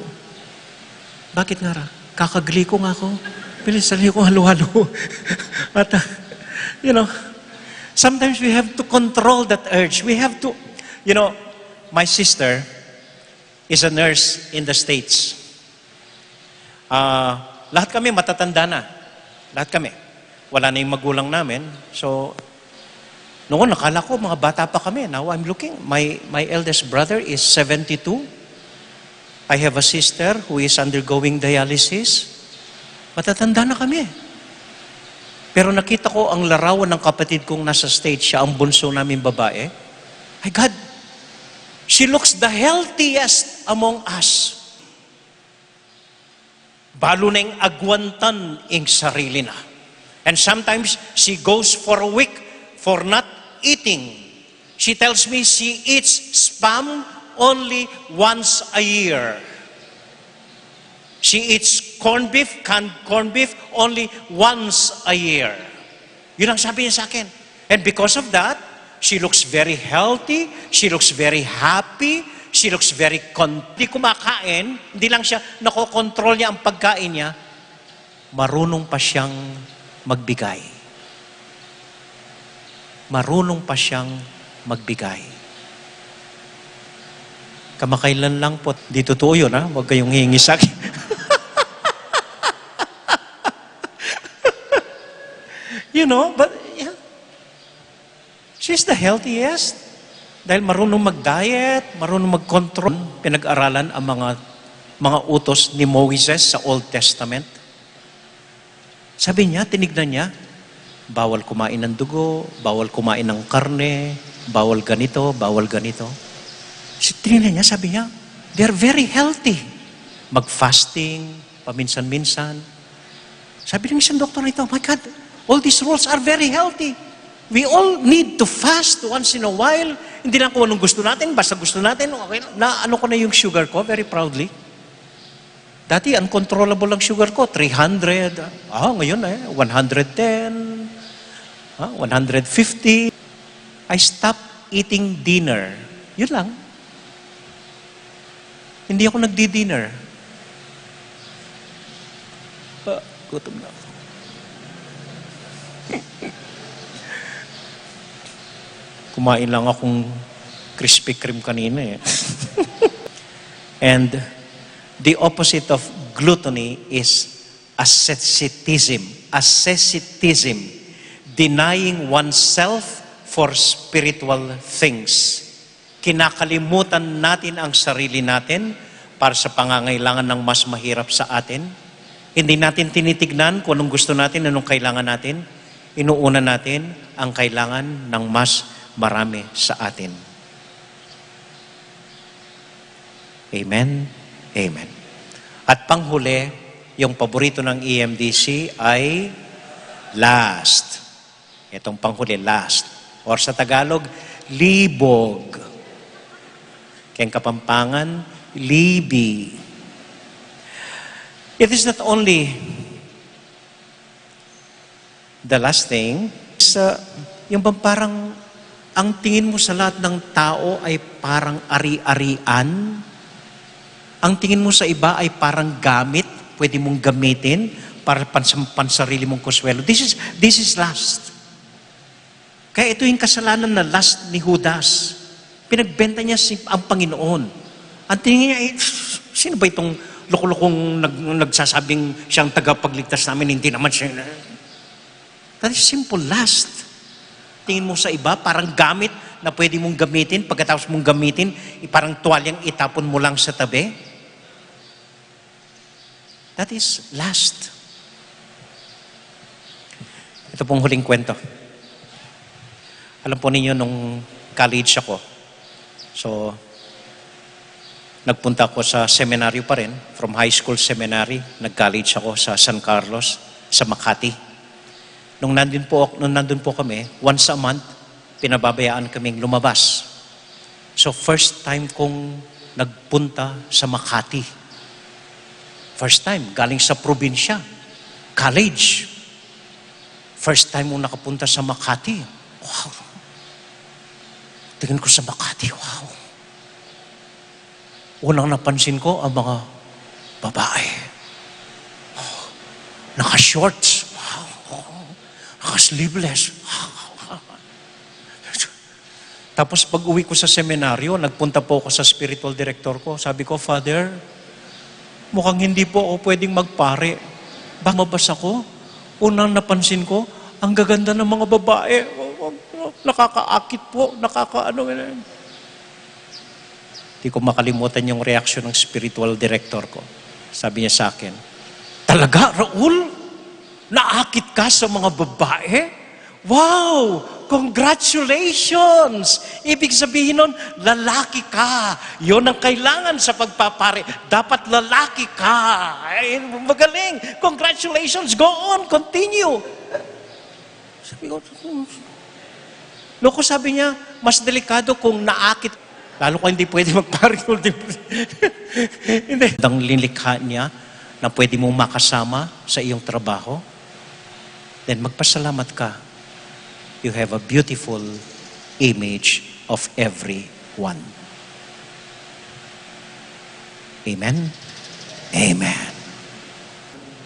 "Bakit nga ra?" "Kakagli ko nga ako. Bilis, dali ko halo-halo." At, uh, you know, sometimes we have to control that urge. We have to, you know, my sister is a nurse in the States. Ah, lahat kami matatanda na. Lahat kami. Wala na yung magulang namin. So, noon, nakala ko, mga bata pa kami. Now I'm looking, my, my eldest brother is seventy-two. I have a sister who is undergoing dialysis. Matatanda na kami. Pero nakita ko ang larawan ng kapatid kong nasa stage, siya ang bunso naming babae. My God, she looks the healthiest among us. Balu neng agwantan ing sarili na. And sometimes, she goes for a week for not eating. She tells me she eats spam only once a year. She eats corned beef, canned corned beef, only once a year. Yun ang sabi niya sa akin. And because of that, she looks very healthy, she looks very happy, she looks very con-, di kumakain, hindi lang siya, nakokontrol niya ang pagkain niya, marunong pa siyang magbigay. Marunong pa siyang magbigay. Kamakailan lang po, di totoo yun, ha? Huwag kayong hihingi sa akin. You know, but, yeah. She's the healthiest. Dahil marunong mag-diet, marunong mag-control. Pinag-aralan ang mga, mga utos ni Moises sa Old Testament. Sabi niya, tinignan niya, bawal kumain ng dugo, bawal kumain ng karne, bawal ganito, bawal ganito. Si-, tinignan niya, sabi niya, "They're very healthy." Mag-fasting, paminsan-minsan. Sabi ng isang doktor nito, "My God, all these rules are very healthy. We all need to fast once in a while." Hindi lang kung anong gusto natin, basta gusto natin, okay lang. Na ano ko na yung sugar ko, very proudly. Dati, uncontrollable ang sugar ko, three hundred. Ah, ngayon eh, one hundred ten, ah, one hundred fifty. I stopped eating dinner. Yun lang. Hindi ako nagdi-dinner. Ah, gutom na ako. Kumain lang akong Krispy Kreme kanina eh. And the opposite of gluttony is asceticism. Asceticism, denying oneself for spiritual things. Kinakalimutan natin ang sarili natin para sa pangangailangan ng mas mahirap sa atin. Hindi natin tinitignan kung anong gusto natin, anong kailangan natin. Inuuna natin ang kailangan ng mas marami sa atin. Amen. Amen. At panghuli, yung paborito ng E M D C ay last. Itong panghuli, last. Or sa Tagalog, libog. Keng Kapampangan, libi. It is not only the last thing, sa, yung bang parang ang tingin mo sa lahat ng tao ay parang ari-arian, ang tingin mo sa iba ay parang gamit, pwede mong gamitin para pansam-, pansarili mong konsuelo. This is, this is lust. Kaya ito yung kasalanan na lust ni Judas. Pinagbenta niya si, ang Panginoon. Ang tingin niya, "Eh, sino ba itong loko-lokong nag-, nagsasabing siyang tagapagligtas namin? Hindi naman siya." That is simple lust. Tingin mo sa iba, parang gamit na pwede mong gamitin, pagkatapos mong gamitin, i-, parang tuwalyang itapon mo lang sa tabi. That is lust. Ito pong huling kwento. Alam po ninyo, nung college ako, so, nagpunta ako sa seminaryo pa rin, from high school, seminary, nag-college ako sa San Carlos, sa Makati. Nung nandun po, nung nandun po kami, once a month, pinababayaan kaming lumabas. So, first time kong nagpunta sa Makati. First time, galing sa probinsya, college. First time kong nakapunta sa Makati. Wow! Tingin ko sa Makati, wow! Unang napansin ko ang mga babae. Oh, naka-shorts. Wow. Naka-sleeveless. Wow. Tapos pag-uwi ko sa seminaryo, nagpunta po ako sa spiritual director ko. Sabi ko, "Father, mukhang hindi po ako pwedeng magpare. Baka mabasa ko." Unang napansin ko, ang gaganda ng mga babae. Nakakaakit po, nakakaano. Di ko makalimutan yung reaksyon ng spiritual director ko. Sabi niya sa akin, "Talaga, Raul? Naakit ka sa mga babae? Wow! Congratulations! Ibig sabihin nun, lalaki ka. Yun ang kailangan sa pagpapare. Dapat lalaki ka. Ay, magaling. Congratulations. Go on. Continue. Sabi ko, loko, sabi niya, mas delikado kung naakit. Lalo ka hindi pwede magpare. Hindi. Ang lilikha niya na pwede mong makasama sa iyong trabaho, then magpasalamat ka. You have a beautiful image of everyone. Amen? Amen.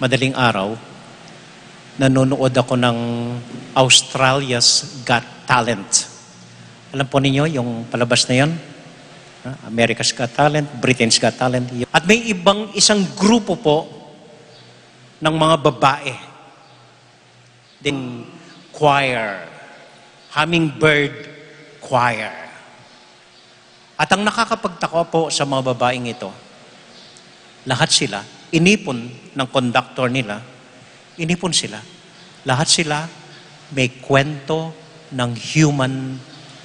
Madaling araw, nanonood ako ng Australia's Got Talent. Alam po ninyo yung palabas na yon? Ah, America's Got Talent, Britain's Got Talent. At may ibang isang grupo po ng mga babae. Ding choir, hummingbird choir. At ang nakakapagtaka po sa mga babaeng ito, lahat sila, inipon ng conductor nila, inipon sila, lahat sila may kwento ng human,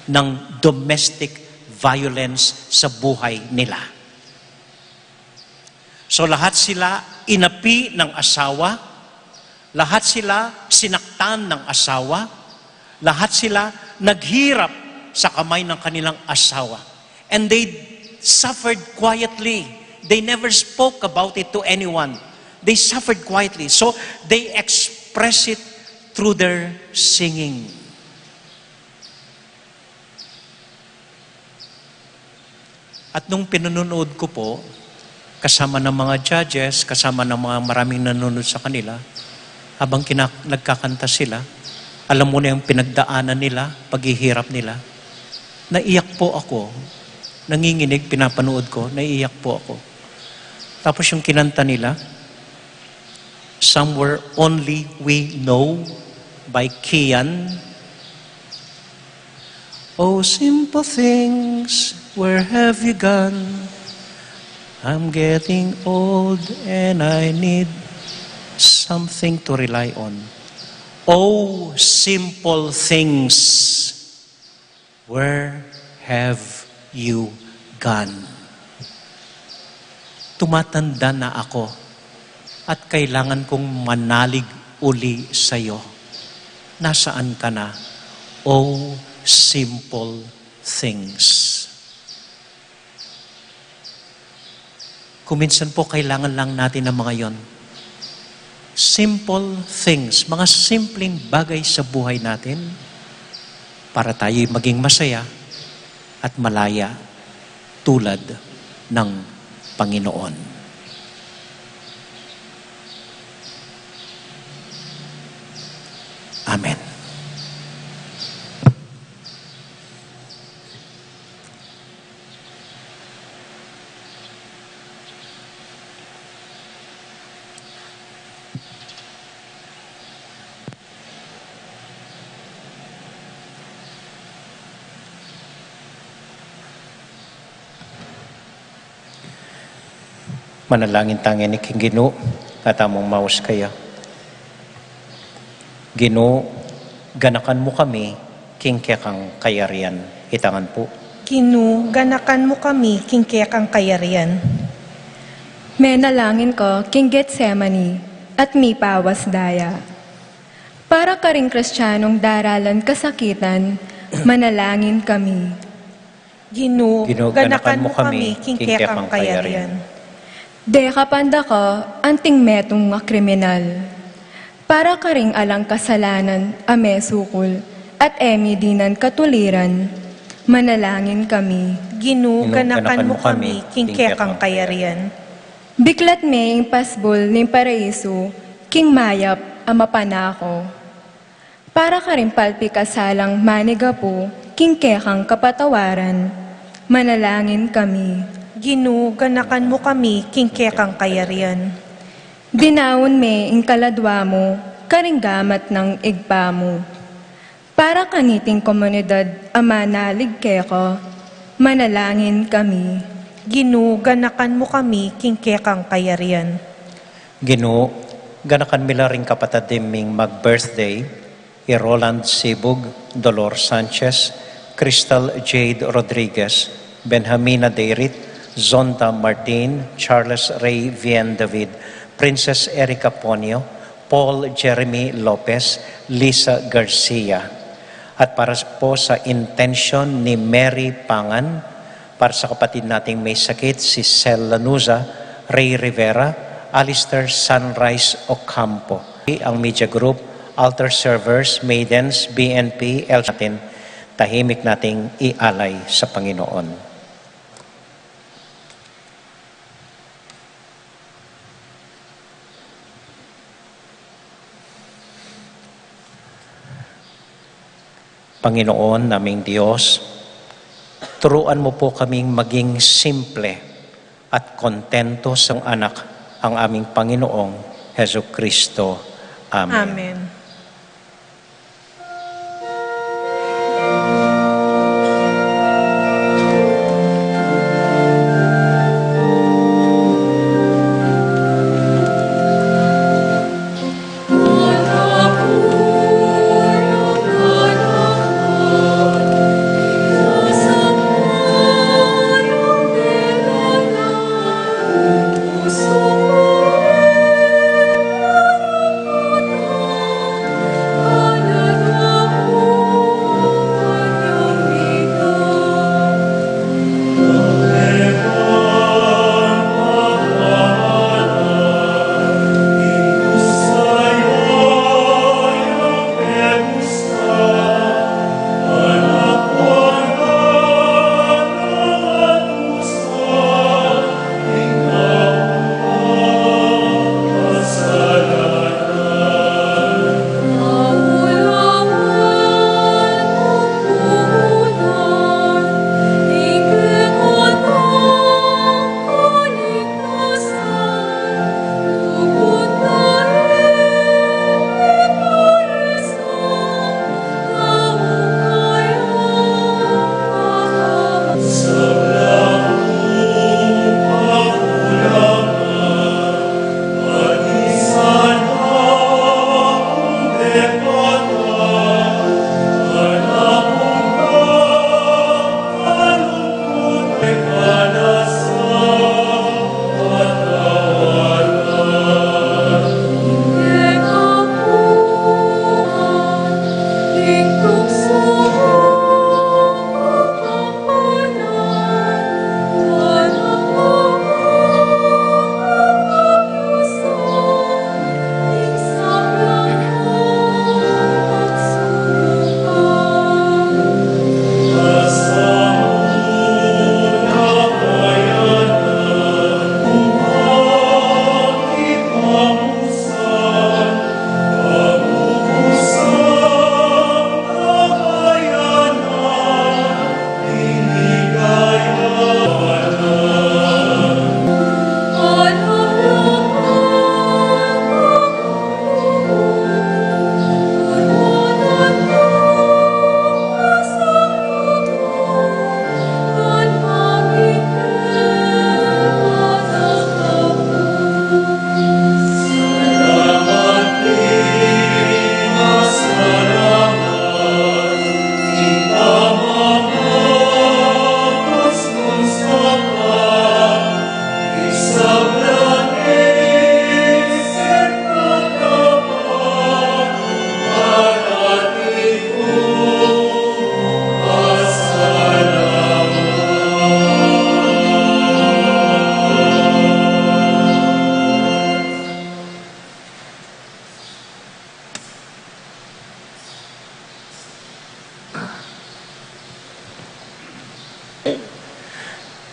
ng domestic violence sa buhay nila. So, lahat sila inapi ng asawa, lahat sila sinaktan ng asawa, lahat sila naghirap sa kamay ng kanilang asawa. And they suffered quietly. They never spoke about it to anyone. They suffered quietly. So, they express it through their singing. At nung pinanonood ko po, kasama ng mga judges, kasama ng mga maraming nanonood sa kanila, habang kina-, nagkakanta sila, alam mo na yung pinagdaanan nila, paghihirap nila. Naiyak po ako, nanginginig, pinapanood ko, naiiyak po ako. Tapos yung kinanta nila, Somewhere Only We Know by Kian. Oh, simple things, where have you gone? I'm getting old and I need something to rely on. Oh, simple things, where have you gone? Tumatanda na ako at kailangan kong manalig uli sa'yo. Nasaan ka na, oh simple things? Kuminsan po, kailangan lang natin ng mga yon. Simple things, mga simpleng bagay sa buhay natin para tayo'y maging masaya at malaya tulad ng Panginoon. Amen. Manalangin ta ngeni king Ginu, at among maus kaya. Ginu, ganakan mu kami king kekang kayarian. Itangan pu. Ginu, ganakan mu kami king kekang kayarian. Menalangin ka king Getsemani at mipawas daya. Para karing Kristianong daralan kasakitan, manalangin kami. Ginu, ganakan mu kami king kekang kayarian. Dekapan da ka anting metung a kriminal. Para karing alang kasalanan a mesukul at e mi dinan katuliran, manalangin kami. Ginu, ganakan mu kami king kekang kayarian. Biklat me ing pasbul ning paraisu king mayap a mapanako. Para karing palpi kasalang manigapu king kekang kapatawaran, manalangin kami. Ginu, ganakan mu kami king kekang kayarian. Dinaun me ing kaladwa mu karing gamat nang Ibpa mu. Para kaniting komunidad a manalig keka, manalangin kami. Ginu, ganakan mu kami king kekang kayarian. Ginu, Ganakan mi la ring kapatad ming mag-birthday, i Roland Sibug, Dolor Sanchez, Crystal Jade Rodriguez, Benjamina Deirit, Zonda Martin, Charles Ray Vien David, Princess Erica Ponio, Paul Jeremy Lopez, Lisa Garcia. At para po sa intention ni Mary Pangan, para sa kapatid nating may sakit, si Sel Lanuza, Ray Rivera, Alistair Sunrise Ocampo. Ang media group, altar servers, maidens, B N P, el natin, tahimik nating ialay sa Panginoon. Panginoon naming Diyos, turuan mo po kaming maging simple at kontento sa Anak, ang aming Panginoong Jesucristo. Amen. Amen.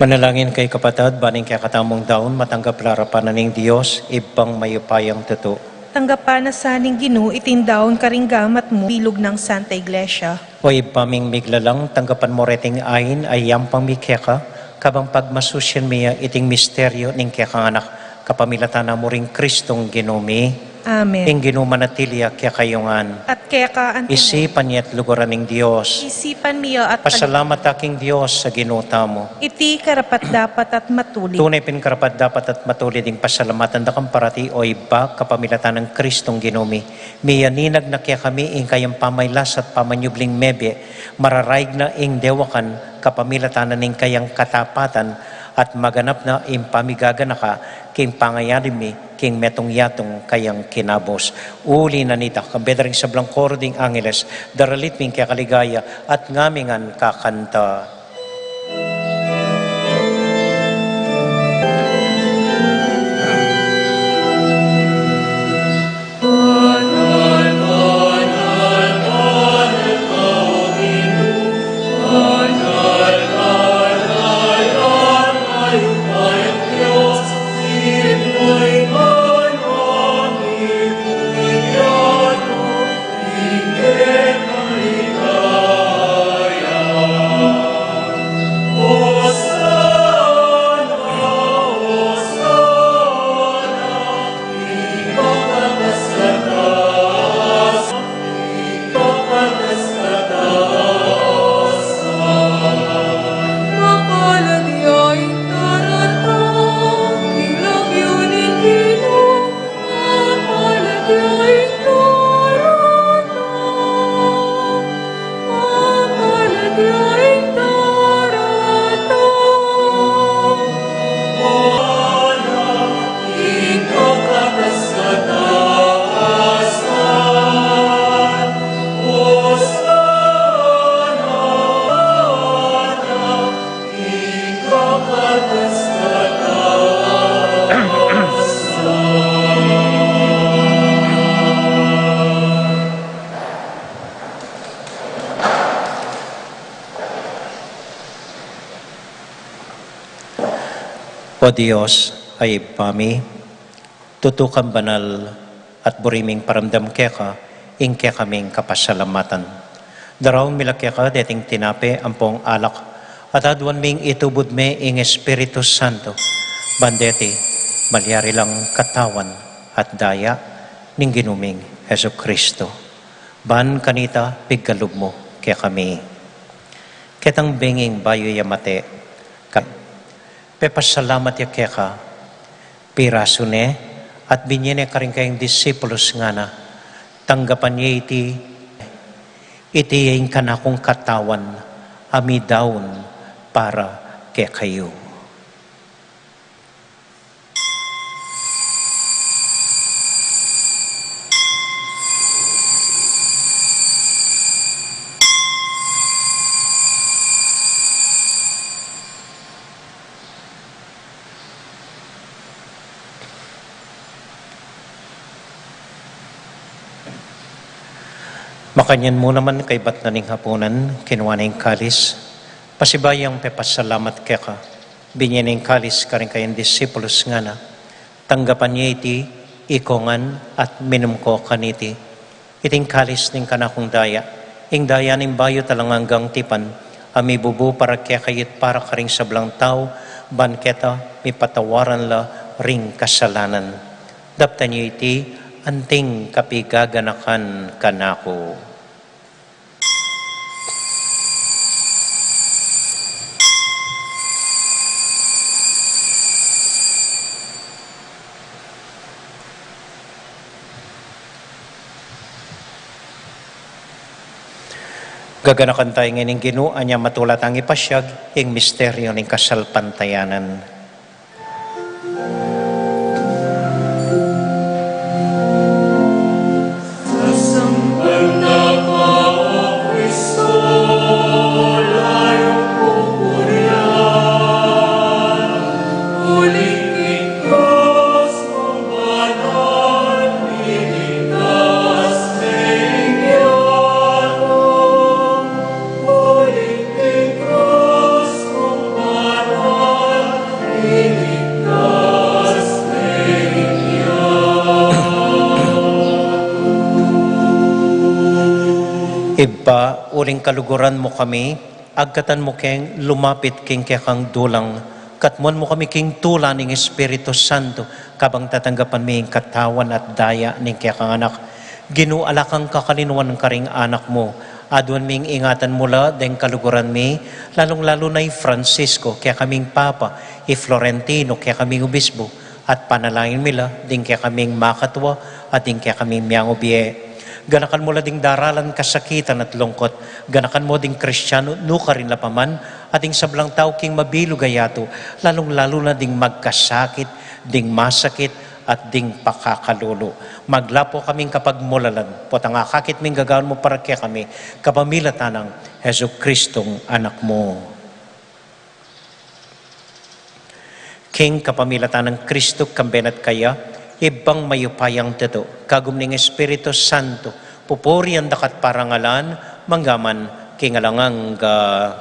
Manalangin kayu kapatad, ban ing kekatamung daun matanggap la arapan na ning Dios, Ibpang mayupayang tutu. Tanggapan na sa ning Ginu iting daun karing gamat mu, bilug nang Santa Iglesia. O Ibpa ming miglalang, tanggapan mu reting ain a iyampang mi keka, kabang pagmasusyan mi ya iting misteryu ning kekang Anak, kapamilatan na mu ring Kristong Ginu mi. Amen. Ing Ginu manatili ya kekayu ngan. At keka antimu. Isipan ye at luguran ing Dios. Isipan mi ya at pag- Pasalamat ta king Dios a Ginu tamu. Iti karapat-dapat at matulid. Tune pin karapat-dapat at matulid ing pasalamatan da kang parati, o Ibpa, kapamilatan nang Kristong Ginu mi. Miyaninag na kekami ing kayang pamailas at pamanyubling mebie, mararaig na ing dewakan kapamilatan na ning kayang katapatan, at maganap na ing pamigaganaka king pangayadi mi king metung yatung kayang kinabus. Uli na nita, kambe da ring sablang koro ding angeles, daralit mi ing kekaligaya at ngamingan kakanta. O Dios, a Ibpa mi, tutu kang banal, at buri ming paramdam keka ing kekaming kapasalamatan. Daraun mi la keka deting tinape ampong alak, at aduan ming itubud me ing Espiritu Santo, ban deti malyari lang katawan at daya ning Ginu ming Jesucristo. Ban kanita pigkalub mu kekami. Ketang benging bayu ya mate, ka-, pepasalamat ya keka, pirasu ne, at binye ne karing kayang disipulus, ngana: Tanggapan ye iti, iti ya ing kanakung katawan, a midaun para kekayu. Makanyan mu naman kaybat na ning hapunan, kinua ne ing kalis, pasibayu yang pepasalamat keka, binye ne ing kalis karing kayang disipulus, ngana: Tanggapan ye iti, ika ngan at minum ko kaniti. Iti ing kalis ning kanakung daya, ing daya ning bayu at alang anggang tipan, a mibubu para kekayu at para karing sablang tau, ban keta mipatawaran la ring kasalanan. Daptan yu iti anting kapigaganakan kanaku. Gaganakan taya ngeni ing Ginu, anya matula tang ipasiag ing misteryu ning kasalpantayanan. Ibpa, uling kaluguran mu kami, agkatan mu keng lumapit king kekang dulang, Katmuan mu kami king tula ning Espiritu Santo, kabang tatanggapan mi ing katawan at daya ning kekang Anak. Ginu, ala kang kakalinuan karing anak mu. Aduan ming ingatan mu la deng kaluguran mi, lalung-lalu na i Francisco, kekaming Papa, i Florentino, kekaming Obispo, at panalangin mi la ding kekaming makatua at ding kekaming miangubie. Ganakan mu la ding daralan, kasakitan at lungkot. Ganakan mu ding Kristiano nukarin la pa man, at ding sablang tau king mabilug a yatu, lalung-lalu na ding magkasakit, ding masakit, at ding pakakalulu. Maglapo kaming kapagmulalan, potang akakit ming gagawan mu para kekami, kapamilatan nang Jesucristong Anak mu. King kapamilatan nang Kristo, kambe na at kaya, Ibpang mayupayang tutu, kagum ning Espiritu Santo, pupurian da ka at parangalan, mangga man king alang angga.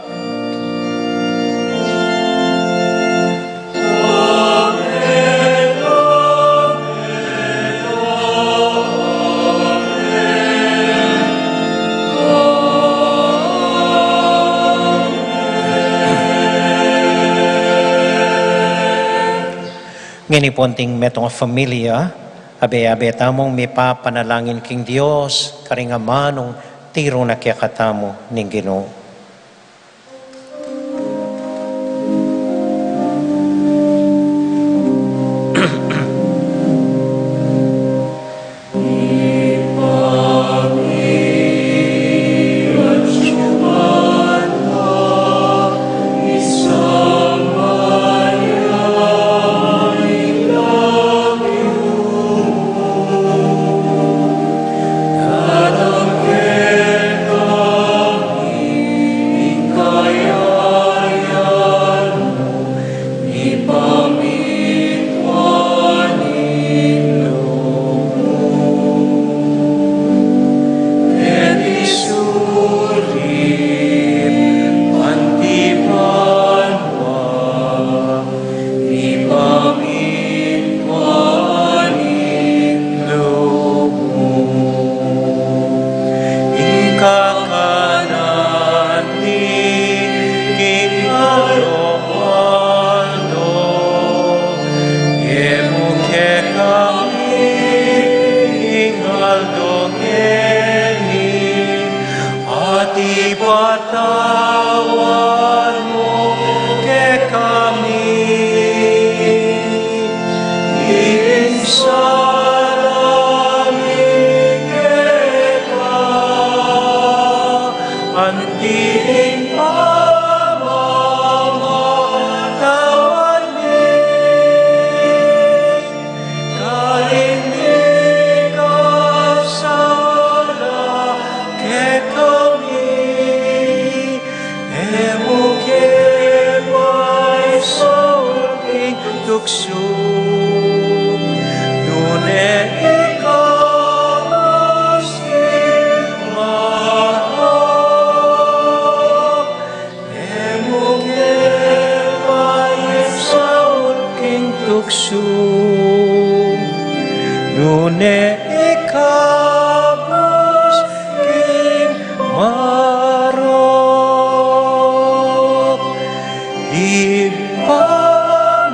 Ngeni pu anting metung a familia, abe-abe tamung mipapanalangin king Dios, karing amanung tiru na kekatamu ning Ginu. Ing kakanan mi king aldo aldo, ibie mu kekami king aldo ngeni, at ipatawad mu kekami ing sala mi keka, anti ing pamamatawad mi karing mikasala kekami, e mu ke paisaul king tuksu, nune ikabus king marok. E mu ke paisaul king tuksu, nune ikabus king marok. Ibpa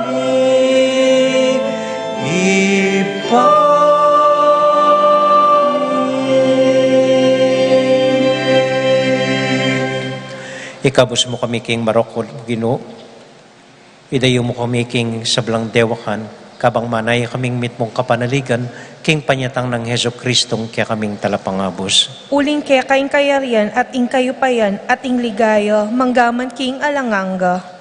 mi, Ibpa mi. Ikabus mu kami king marok, O Ginu. Idayu mu kami king sablang dewakan, kabang manaya kaming mitmung kapanaligan, king panyatang nang Jesucristong kekaming Talapangabus. Uling keka ing kayarian at ing kayupayan at ing ligaya, mangga man king alang angga.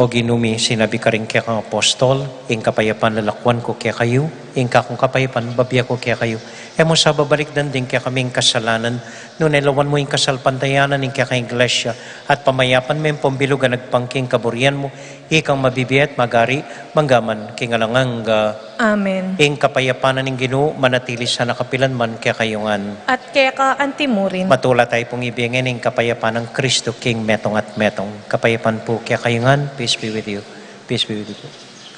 O Ginu mi, sinabi karing kekang apostol, ing kapayapan lalakuan ku kekayu, ing kakung kapayapan babie ku kekayu. E mu sa babalikdan ding kekaming kasalanan, nune lawan mu ing kasalpantayanan ning kekang Iglesia, at pamayapan me ing pambilug a agpang king kaburian mu, ikang mabibie at magari, mangga man king alang angga. Amen. Ing kapayapan na ning Ginu manatili sana kapilan man kekayu ngan. At keka antimurin. Matula tayu pung ibie ngeni ing kapayapan nang Kristo king metung at metung. Kapayapan pu kekayu ngan, peace be with you. Peace be with you.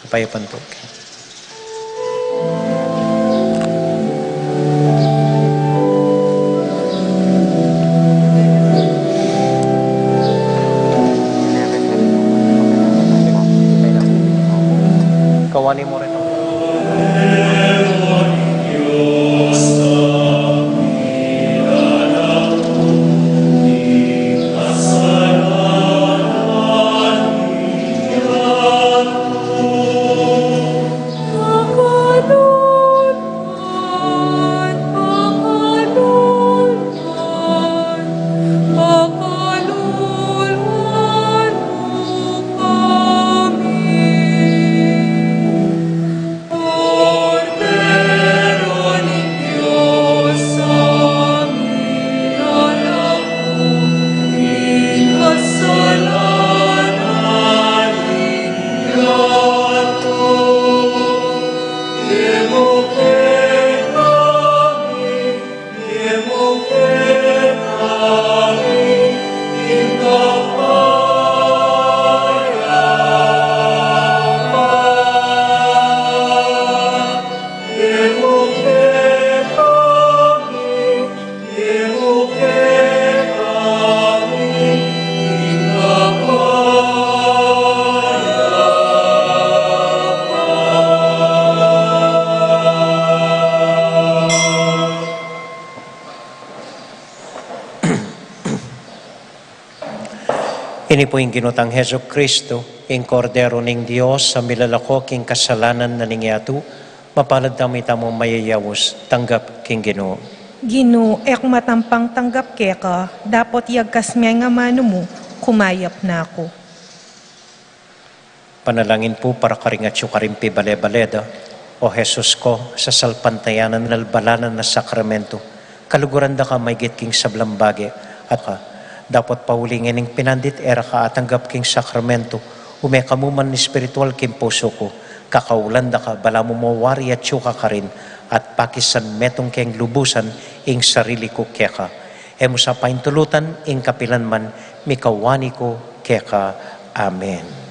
Kapayapan pu. Ini pu ing Ginu tang Jesucristo, ing Kordero ning Dios, a milalako king kasalanan na ning yatu. Mapalad tamu itamu mayayaus tanggap king Ginu. Ginu, e ku matampang tanggap keka, dapot yagkas me ing amanu mu, kumayap na ku. Panalangin pu para karing atyu karing pibale-bale da. O Jesus ko, sasalpantayanan nal balanan a sakramento, kaluguran da ka maigit king sablang bage, at ka, dapot pauli ngening pinandit e ra ka atanggap king sakramento, ume ka mu man espiritual king pusu ku, kakaulan da ka balamu mo wari atyu ka karin, at pakisan metung keng lubusan ing sarili ku keka. E mu sa paintulutan ing kapilan man, mikawani ku keka. Amen.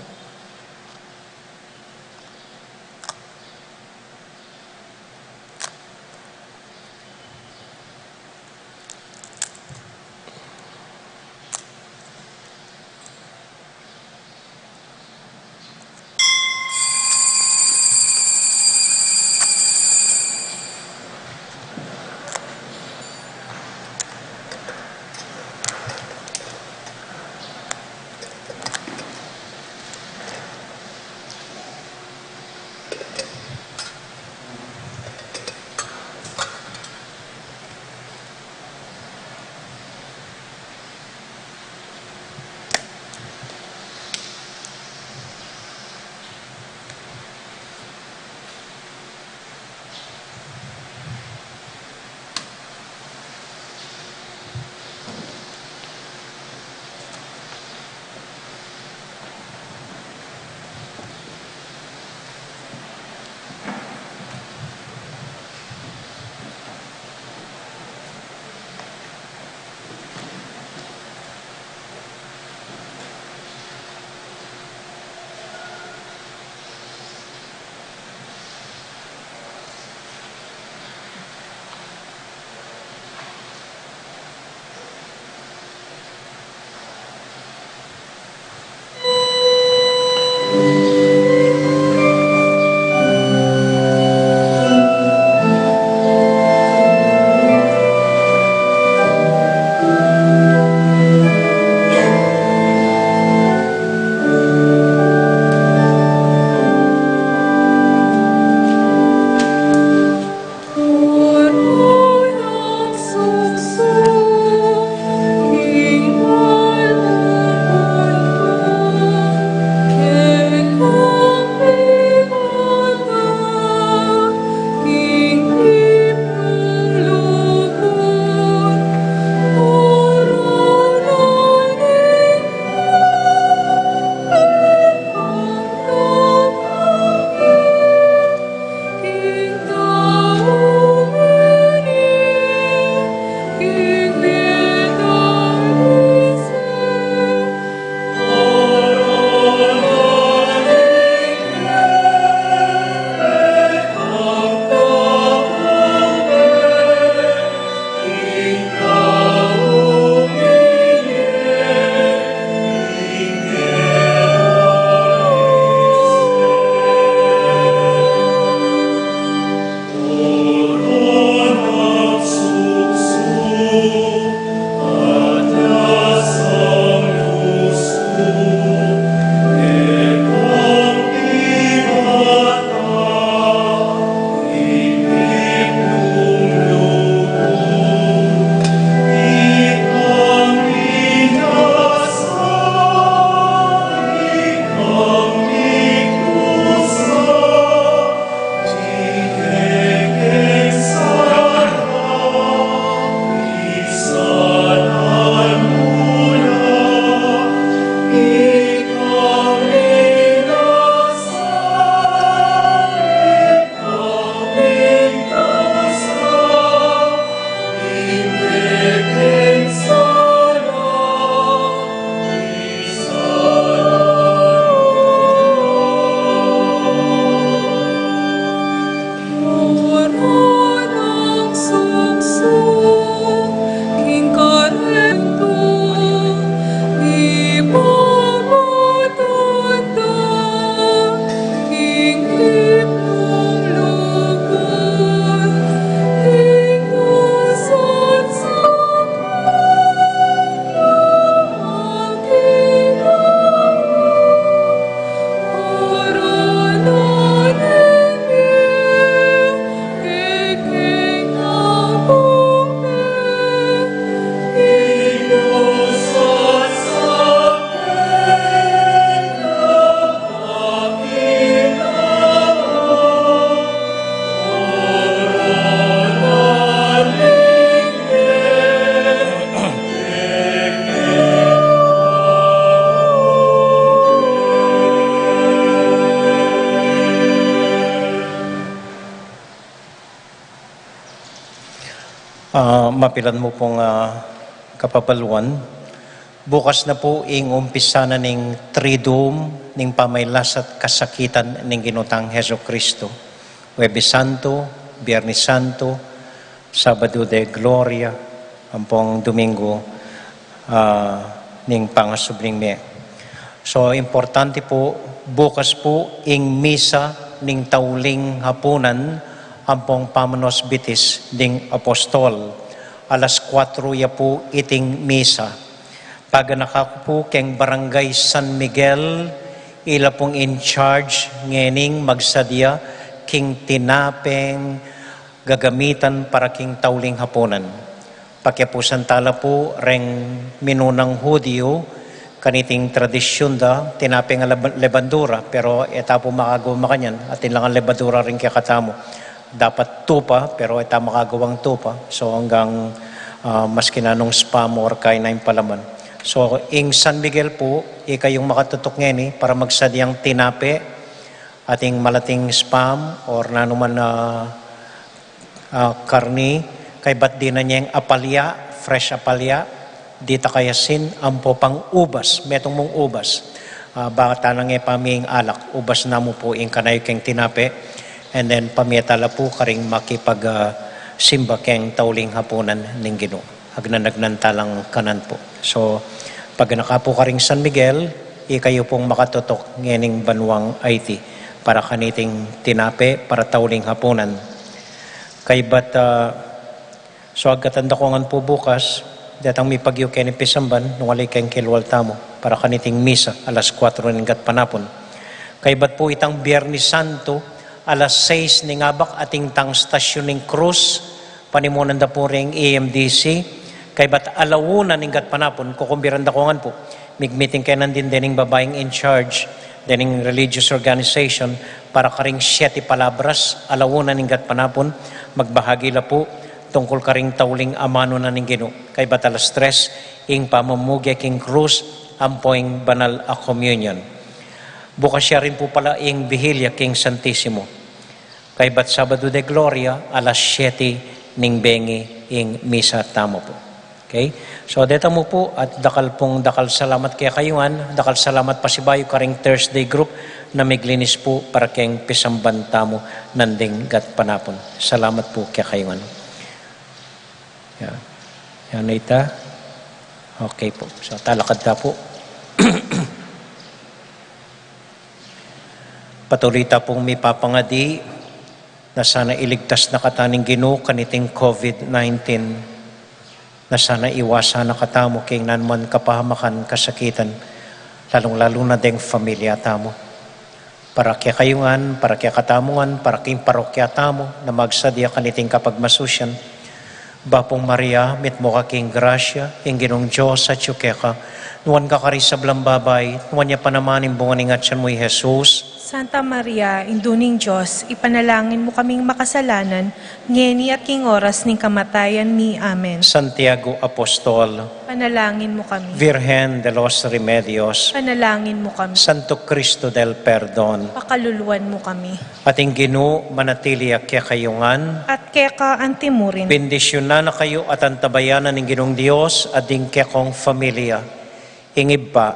Ah, mapilan mu pung, ah, kapabaluan. Bukas na pu ing umpisa na ning Triduum, ning pamailas at kasakitan ning Ginu tang Jesucristo. Huwebes Santo, Biernes Santo, Sabado de Gloria, ampong Domingo, ah, ning pangasubling mie. So, importante pu, bukas pu ing misa ning tauling hapunan ampong pamanosbitis ding apostol. Alas kuatro ya pu iting misa. Paganaka ku pu keng Barangay San Miguel, ila pung in charge ngening magsadia king tinapeng gagamitan para king tauling hapunan. Pakiapusan tala pu reng minunang Hudiyu kaniting tradisyun da, tinapeng a leb-, lebadura, pero e ta pu makagawa makanyan, atin lang a lebadura ring kekatamu. Dapat tupa, pero e ta makagawang tupa. So, anggang, ah, maski nanung spam or kain na ing palaman. So, ing San Miguel pu, ikayung makatutuk ngeni para magsadiang tinape, ating malating spam or nanuman na, ah, karni, kaybat dinan yang apalya, fresh apalya, ditak a asin, ampo pang ubas, metung mung ubas. Ah, bang tana e pamie ing alak, ubas na mu pu ing kanayu keng tinape, and then pamie tala pu karing makipag, ah, simba keng tauling hapunan ning Ginu. Agnan-agnan talang kanan pu. So, paganaka pu karing San Miguel, ikayu pung makatutuk ngening banuang Haiti para kaniting tinape para tauling hapunan. Kaybat, ah, so agkatan da ku ngan pu bukas, detang mipagyu keni pisamban, nung ali keng kilwal tamu, para kaniting misa, alas kuatro ning gatpanapun. Kaybat pu itang Biernes Santo, alas sais ning abak atin tang Stasyun ning Krus, panimunan da pu ring E M D C, kaybat ala una ning gatpanapun, kukumbiran da ku ngan pu. Migmiting keni nandin dening babaing in charge, dening religious organization, para karing Siete Palabras, ala una ning gatpanapun, magbahagi la pu, tungkul karing tauling amanu na ning Ginu. Kaybat alas tres, ing pamamuge king krus, ampo ing banal a communion. Bukas ya rin pu pala ing Vigilia king Santisimo. Kaybat Sabado de Gloria, alas siete ning bengi ing misa tamu pu. Okay? So, deta mu pu, at dakal pung dakal salamat kekayu ngan, dakal salamat pasibayu karing Thursday group na miglinis pu para keng pisamban tamu nanding gatpanapun. Salamat pu kekayu ngan. Yan. Yan na ita. Okay pu. So, talakad ta pu. Patuloy ta pung mipapangadi na sana iligtas na kata ning Ginu kaniting COVID nineteen, na sana iwasan na katamu king nanuman kapahamakan, kasakitan, lalung-lalu na deng familia tamu. Para kekayu ngan, para kekatamu ngan, para king parokya tamu, na magsadia kaniting kapagmasusian, Bapu Maria, mitmu ka king grasya, ing Ginung Dios atyu keka, nuan ka karing sablang babai, nuan ya pa naman ing bunga ning atyan mu, i Jesus. Santa Maria, Indu ning Dios, ipanalangin mu kaming makasalanan, ngeni at king oras ning kamatayan mi. Amen. Santiago Apostol, panalangin mu kami. Virgen de los Remedios, panalangin mu kami. Santo Cristo del Perdon, pakaluluan mu kami. At ing Ginu manatili ya kekayu ngan. At keka antimurin. Bendisyunan na kayu at antabayanan ning Ginung Dios at ding kekong familia, ing Ibpa,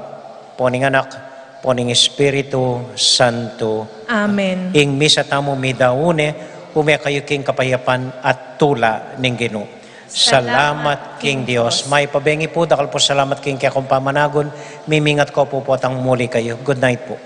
ampo ning Anak, ampo ning Espiritu Santo. Amen. Ing misa tamu midaun ne, ume kayu king kapayapan at tula ning Ginu. Salamat king Dios. May pabengi pu, dakal pu salamat king kekong pamanagun, mimingat ko pu potang muli kayu. Good night pu.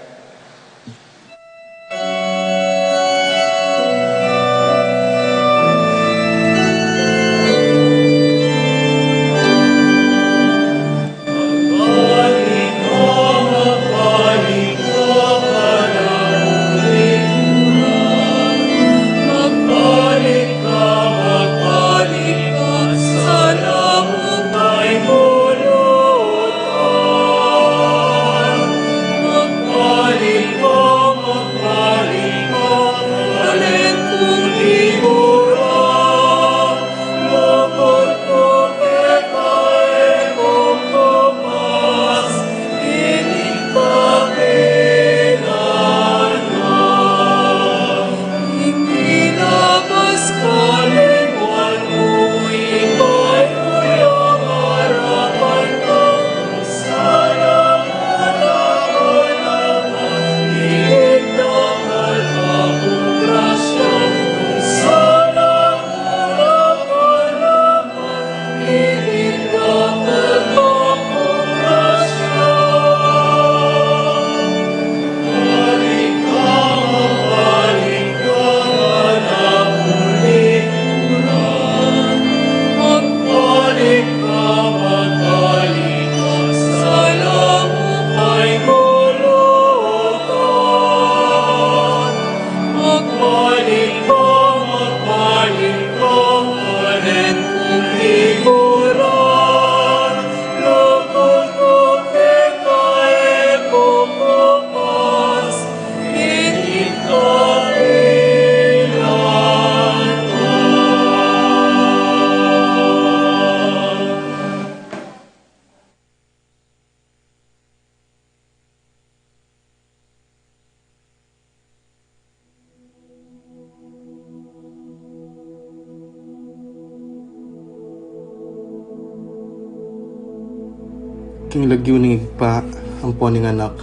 King lagyu ning Ibpa, ampo ning Anak,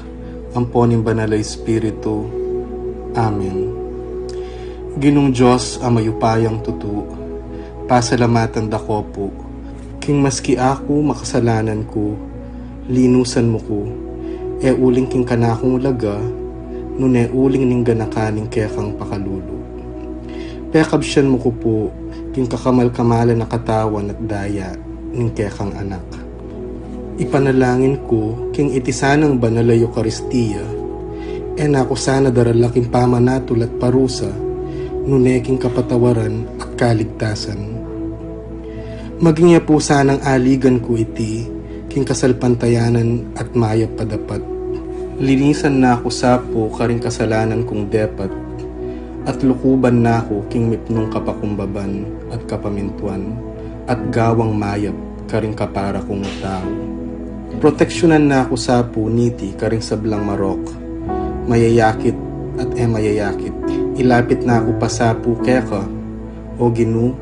ampo ning Banal a Espiritu. Amen. Ginung Dios a mayupayang tutu, pasalamatan da ka pu, king maski aku makasalanan ku, linusan mu ku, e uling king kanakung laga, nune uling ning ganakan ning kekang pakalulu. Pekabsian mu ku pu king kakamal-kamalan a katawan at daya ning kekang Anak. Ipanalangin ku king iti sanang banal a Eukaristia, e na ku sana darala king pamanatul at parusa, nune king kapatawaran at kaligtasan. Maging ya pu sanang aligan ku iti king kasalpantayanan at mayap a dapat. Linisan na ku sa pu karing kasalanan kung depat, at lukuban na ku king mipnung kapakumbaban at kapamintuan, at gawang mayap karing kapara kung tau. Proteksyunan na ku sa pu niti karing sablang marok, mayayakit at e mayayakit. Ilapit na ku pa sa pu keka, O Ginu,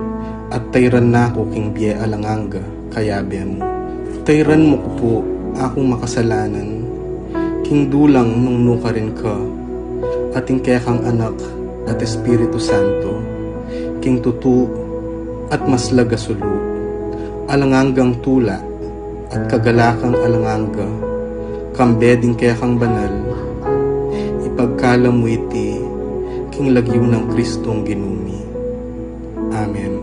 at tayran na ku king bie alang angga, kayabe mu. Tayran mu ku pu akung makasalanan, king dulang nung nukarin ka, at ing kekang Anak at Espiritu Santo, king tutu at maslag a sulu, alang anggang tula at kagalakang alang angga, kambe ding kekang banal, ipagkalam mu iti king lagyu nang Kristong Ginu mi. Amen.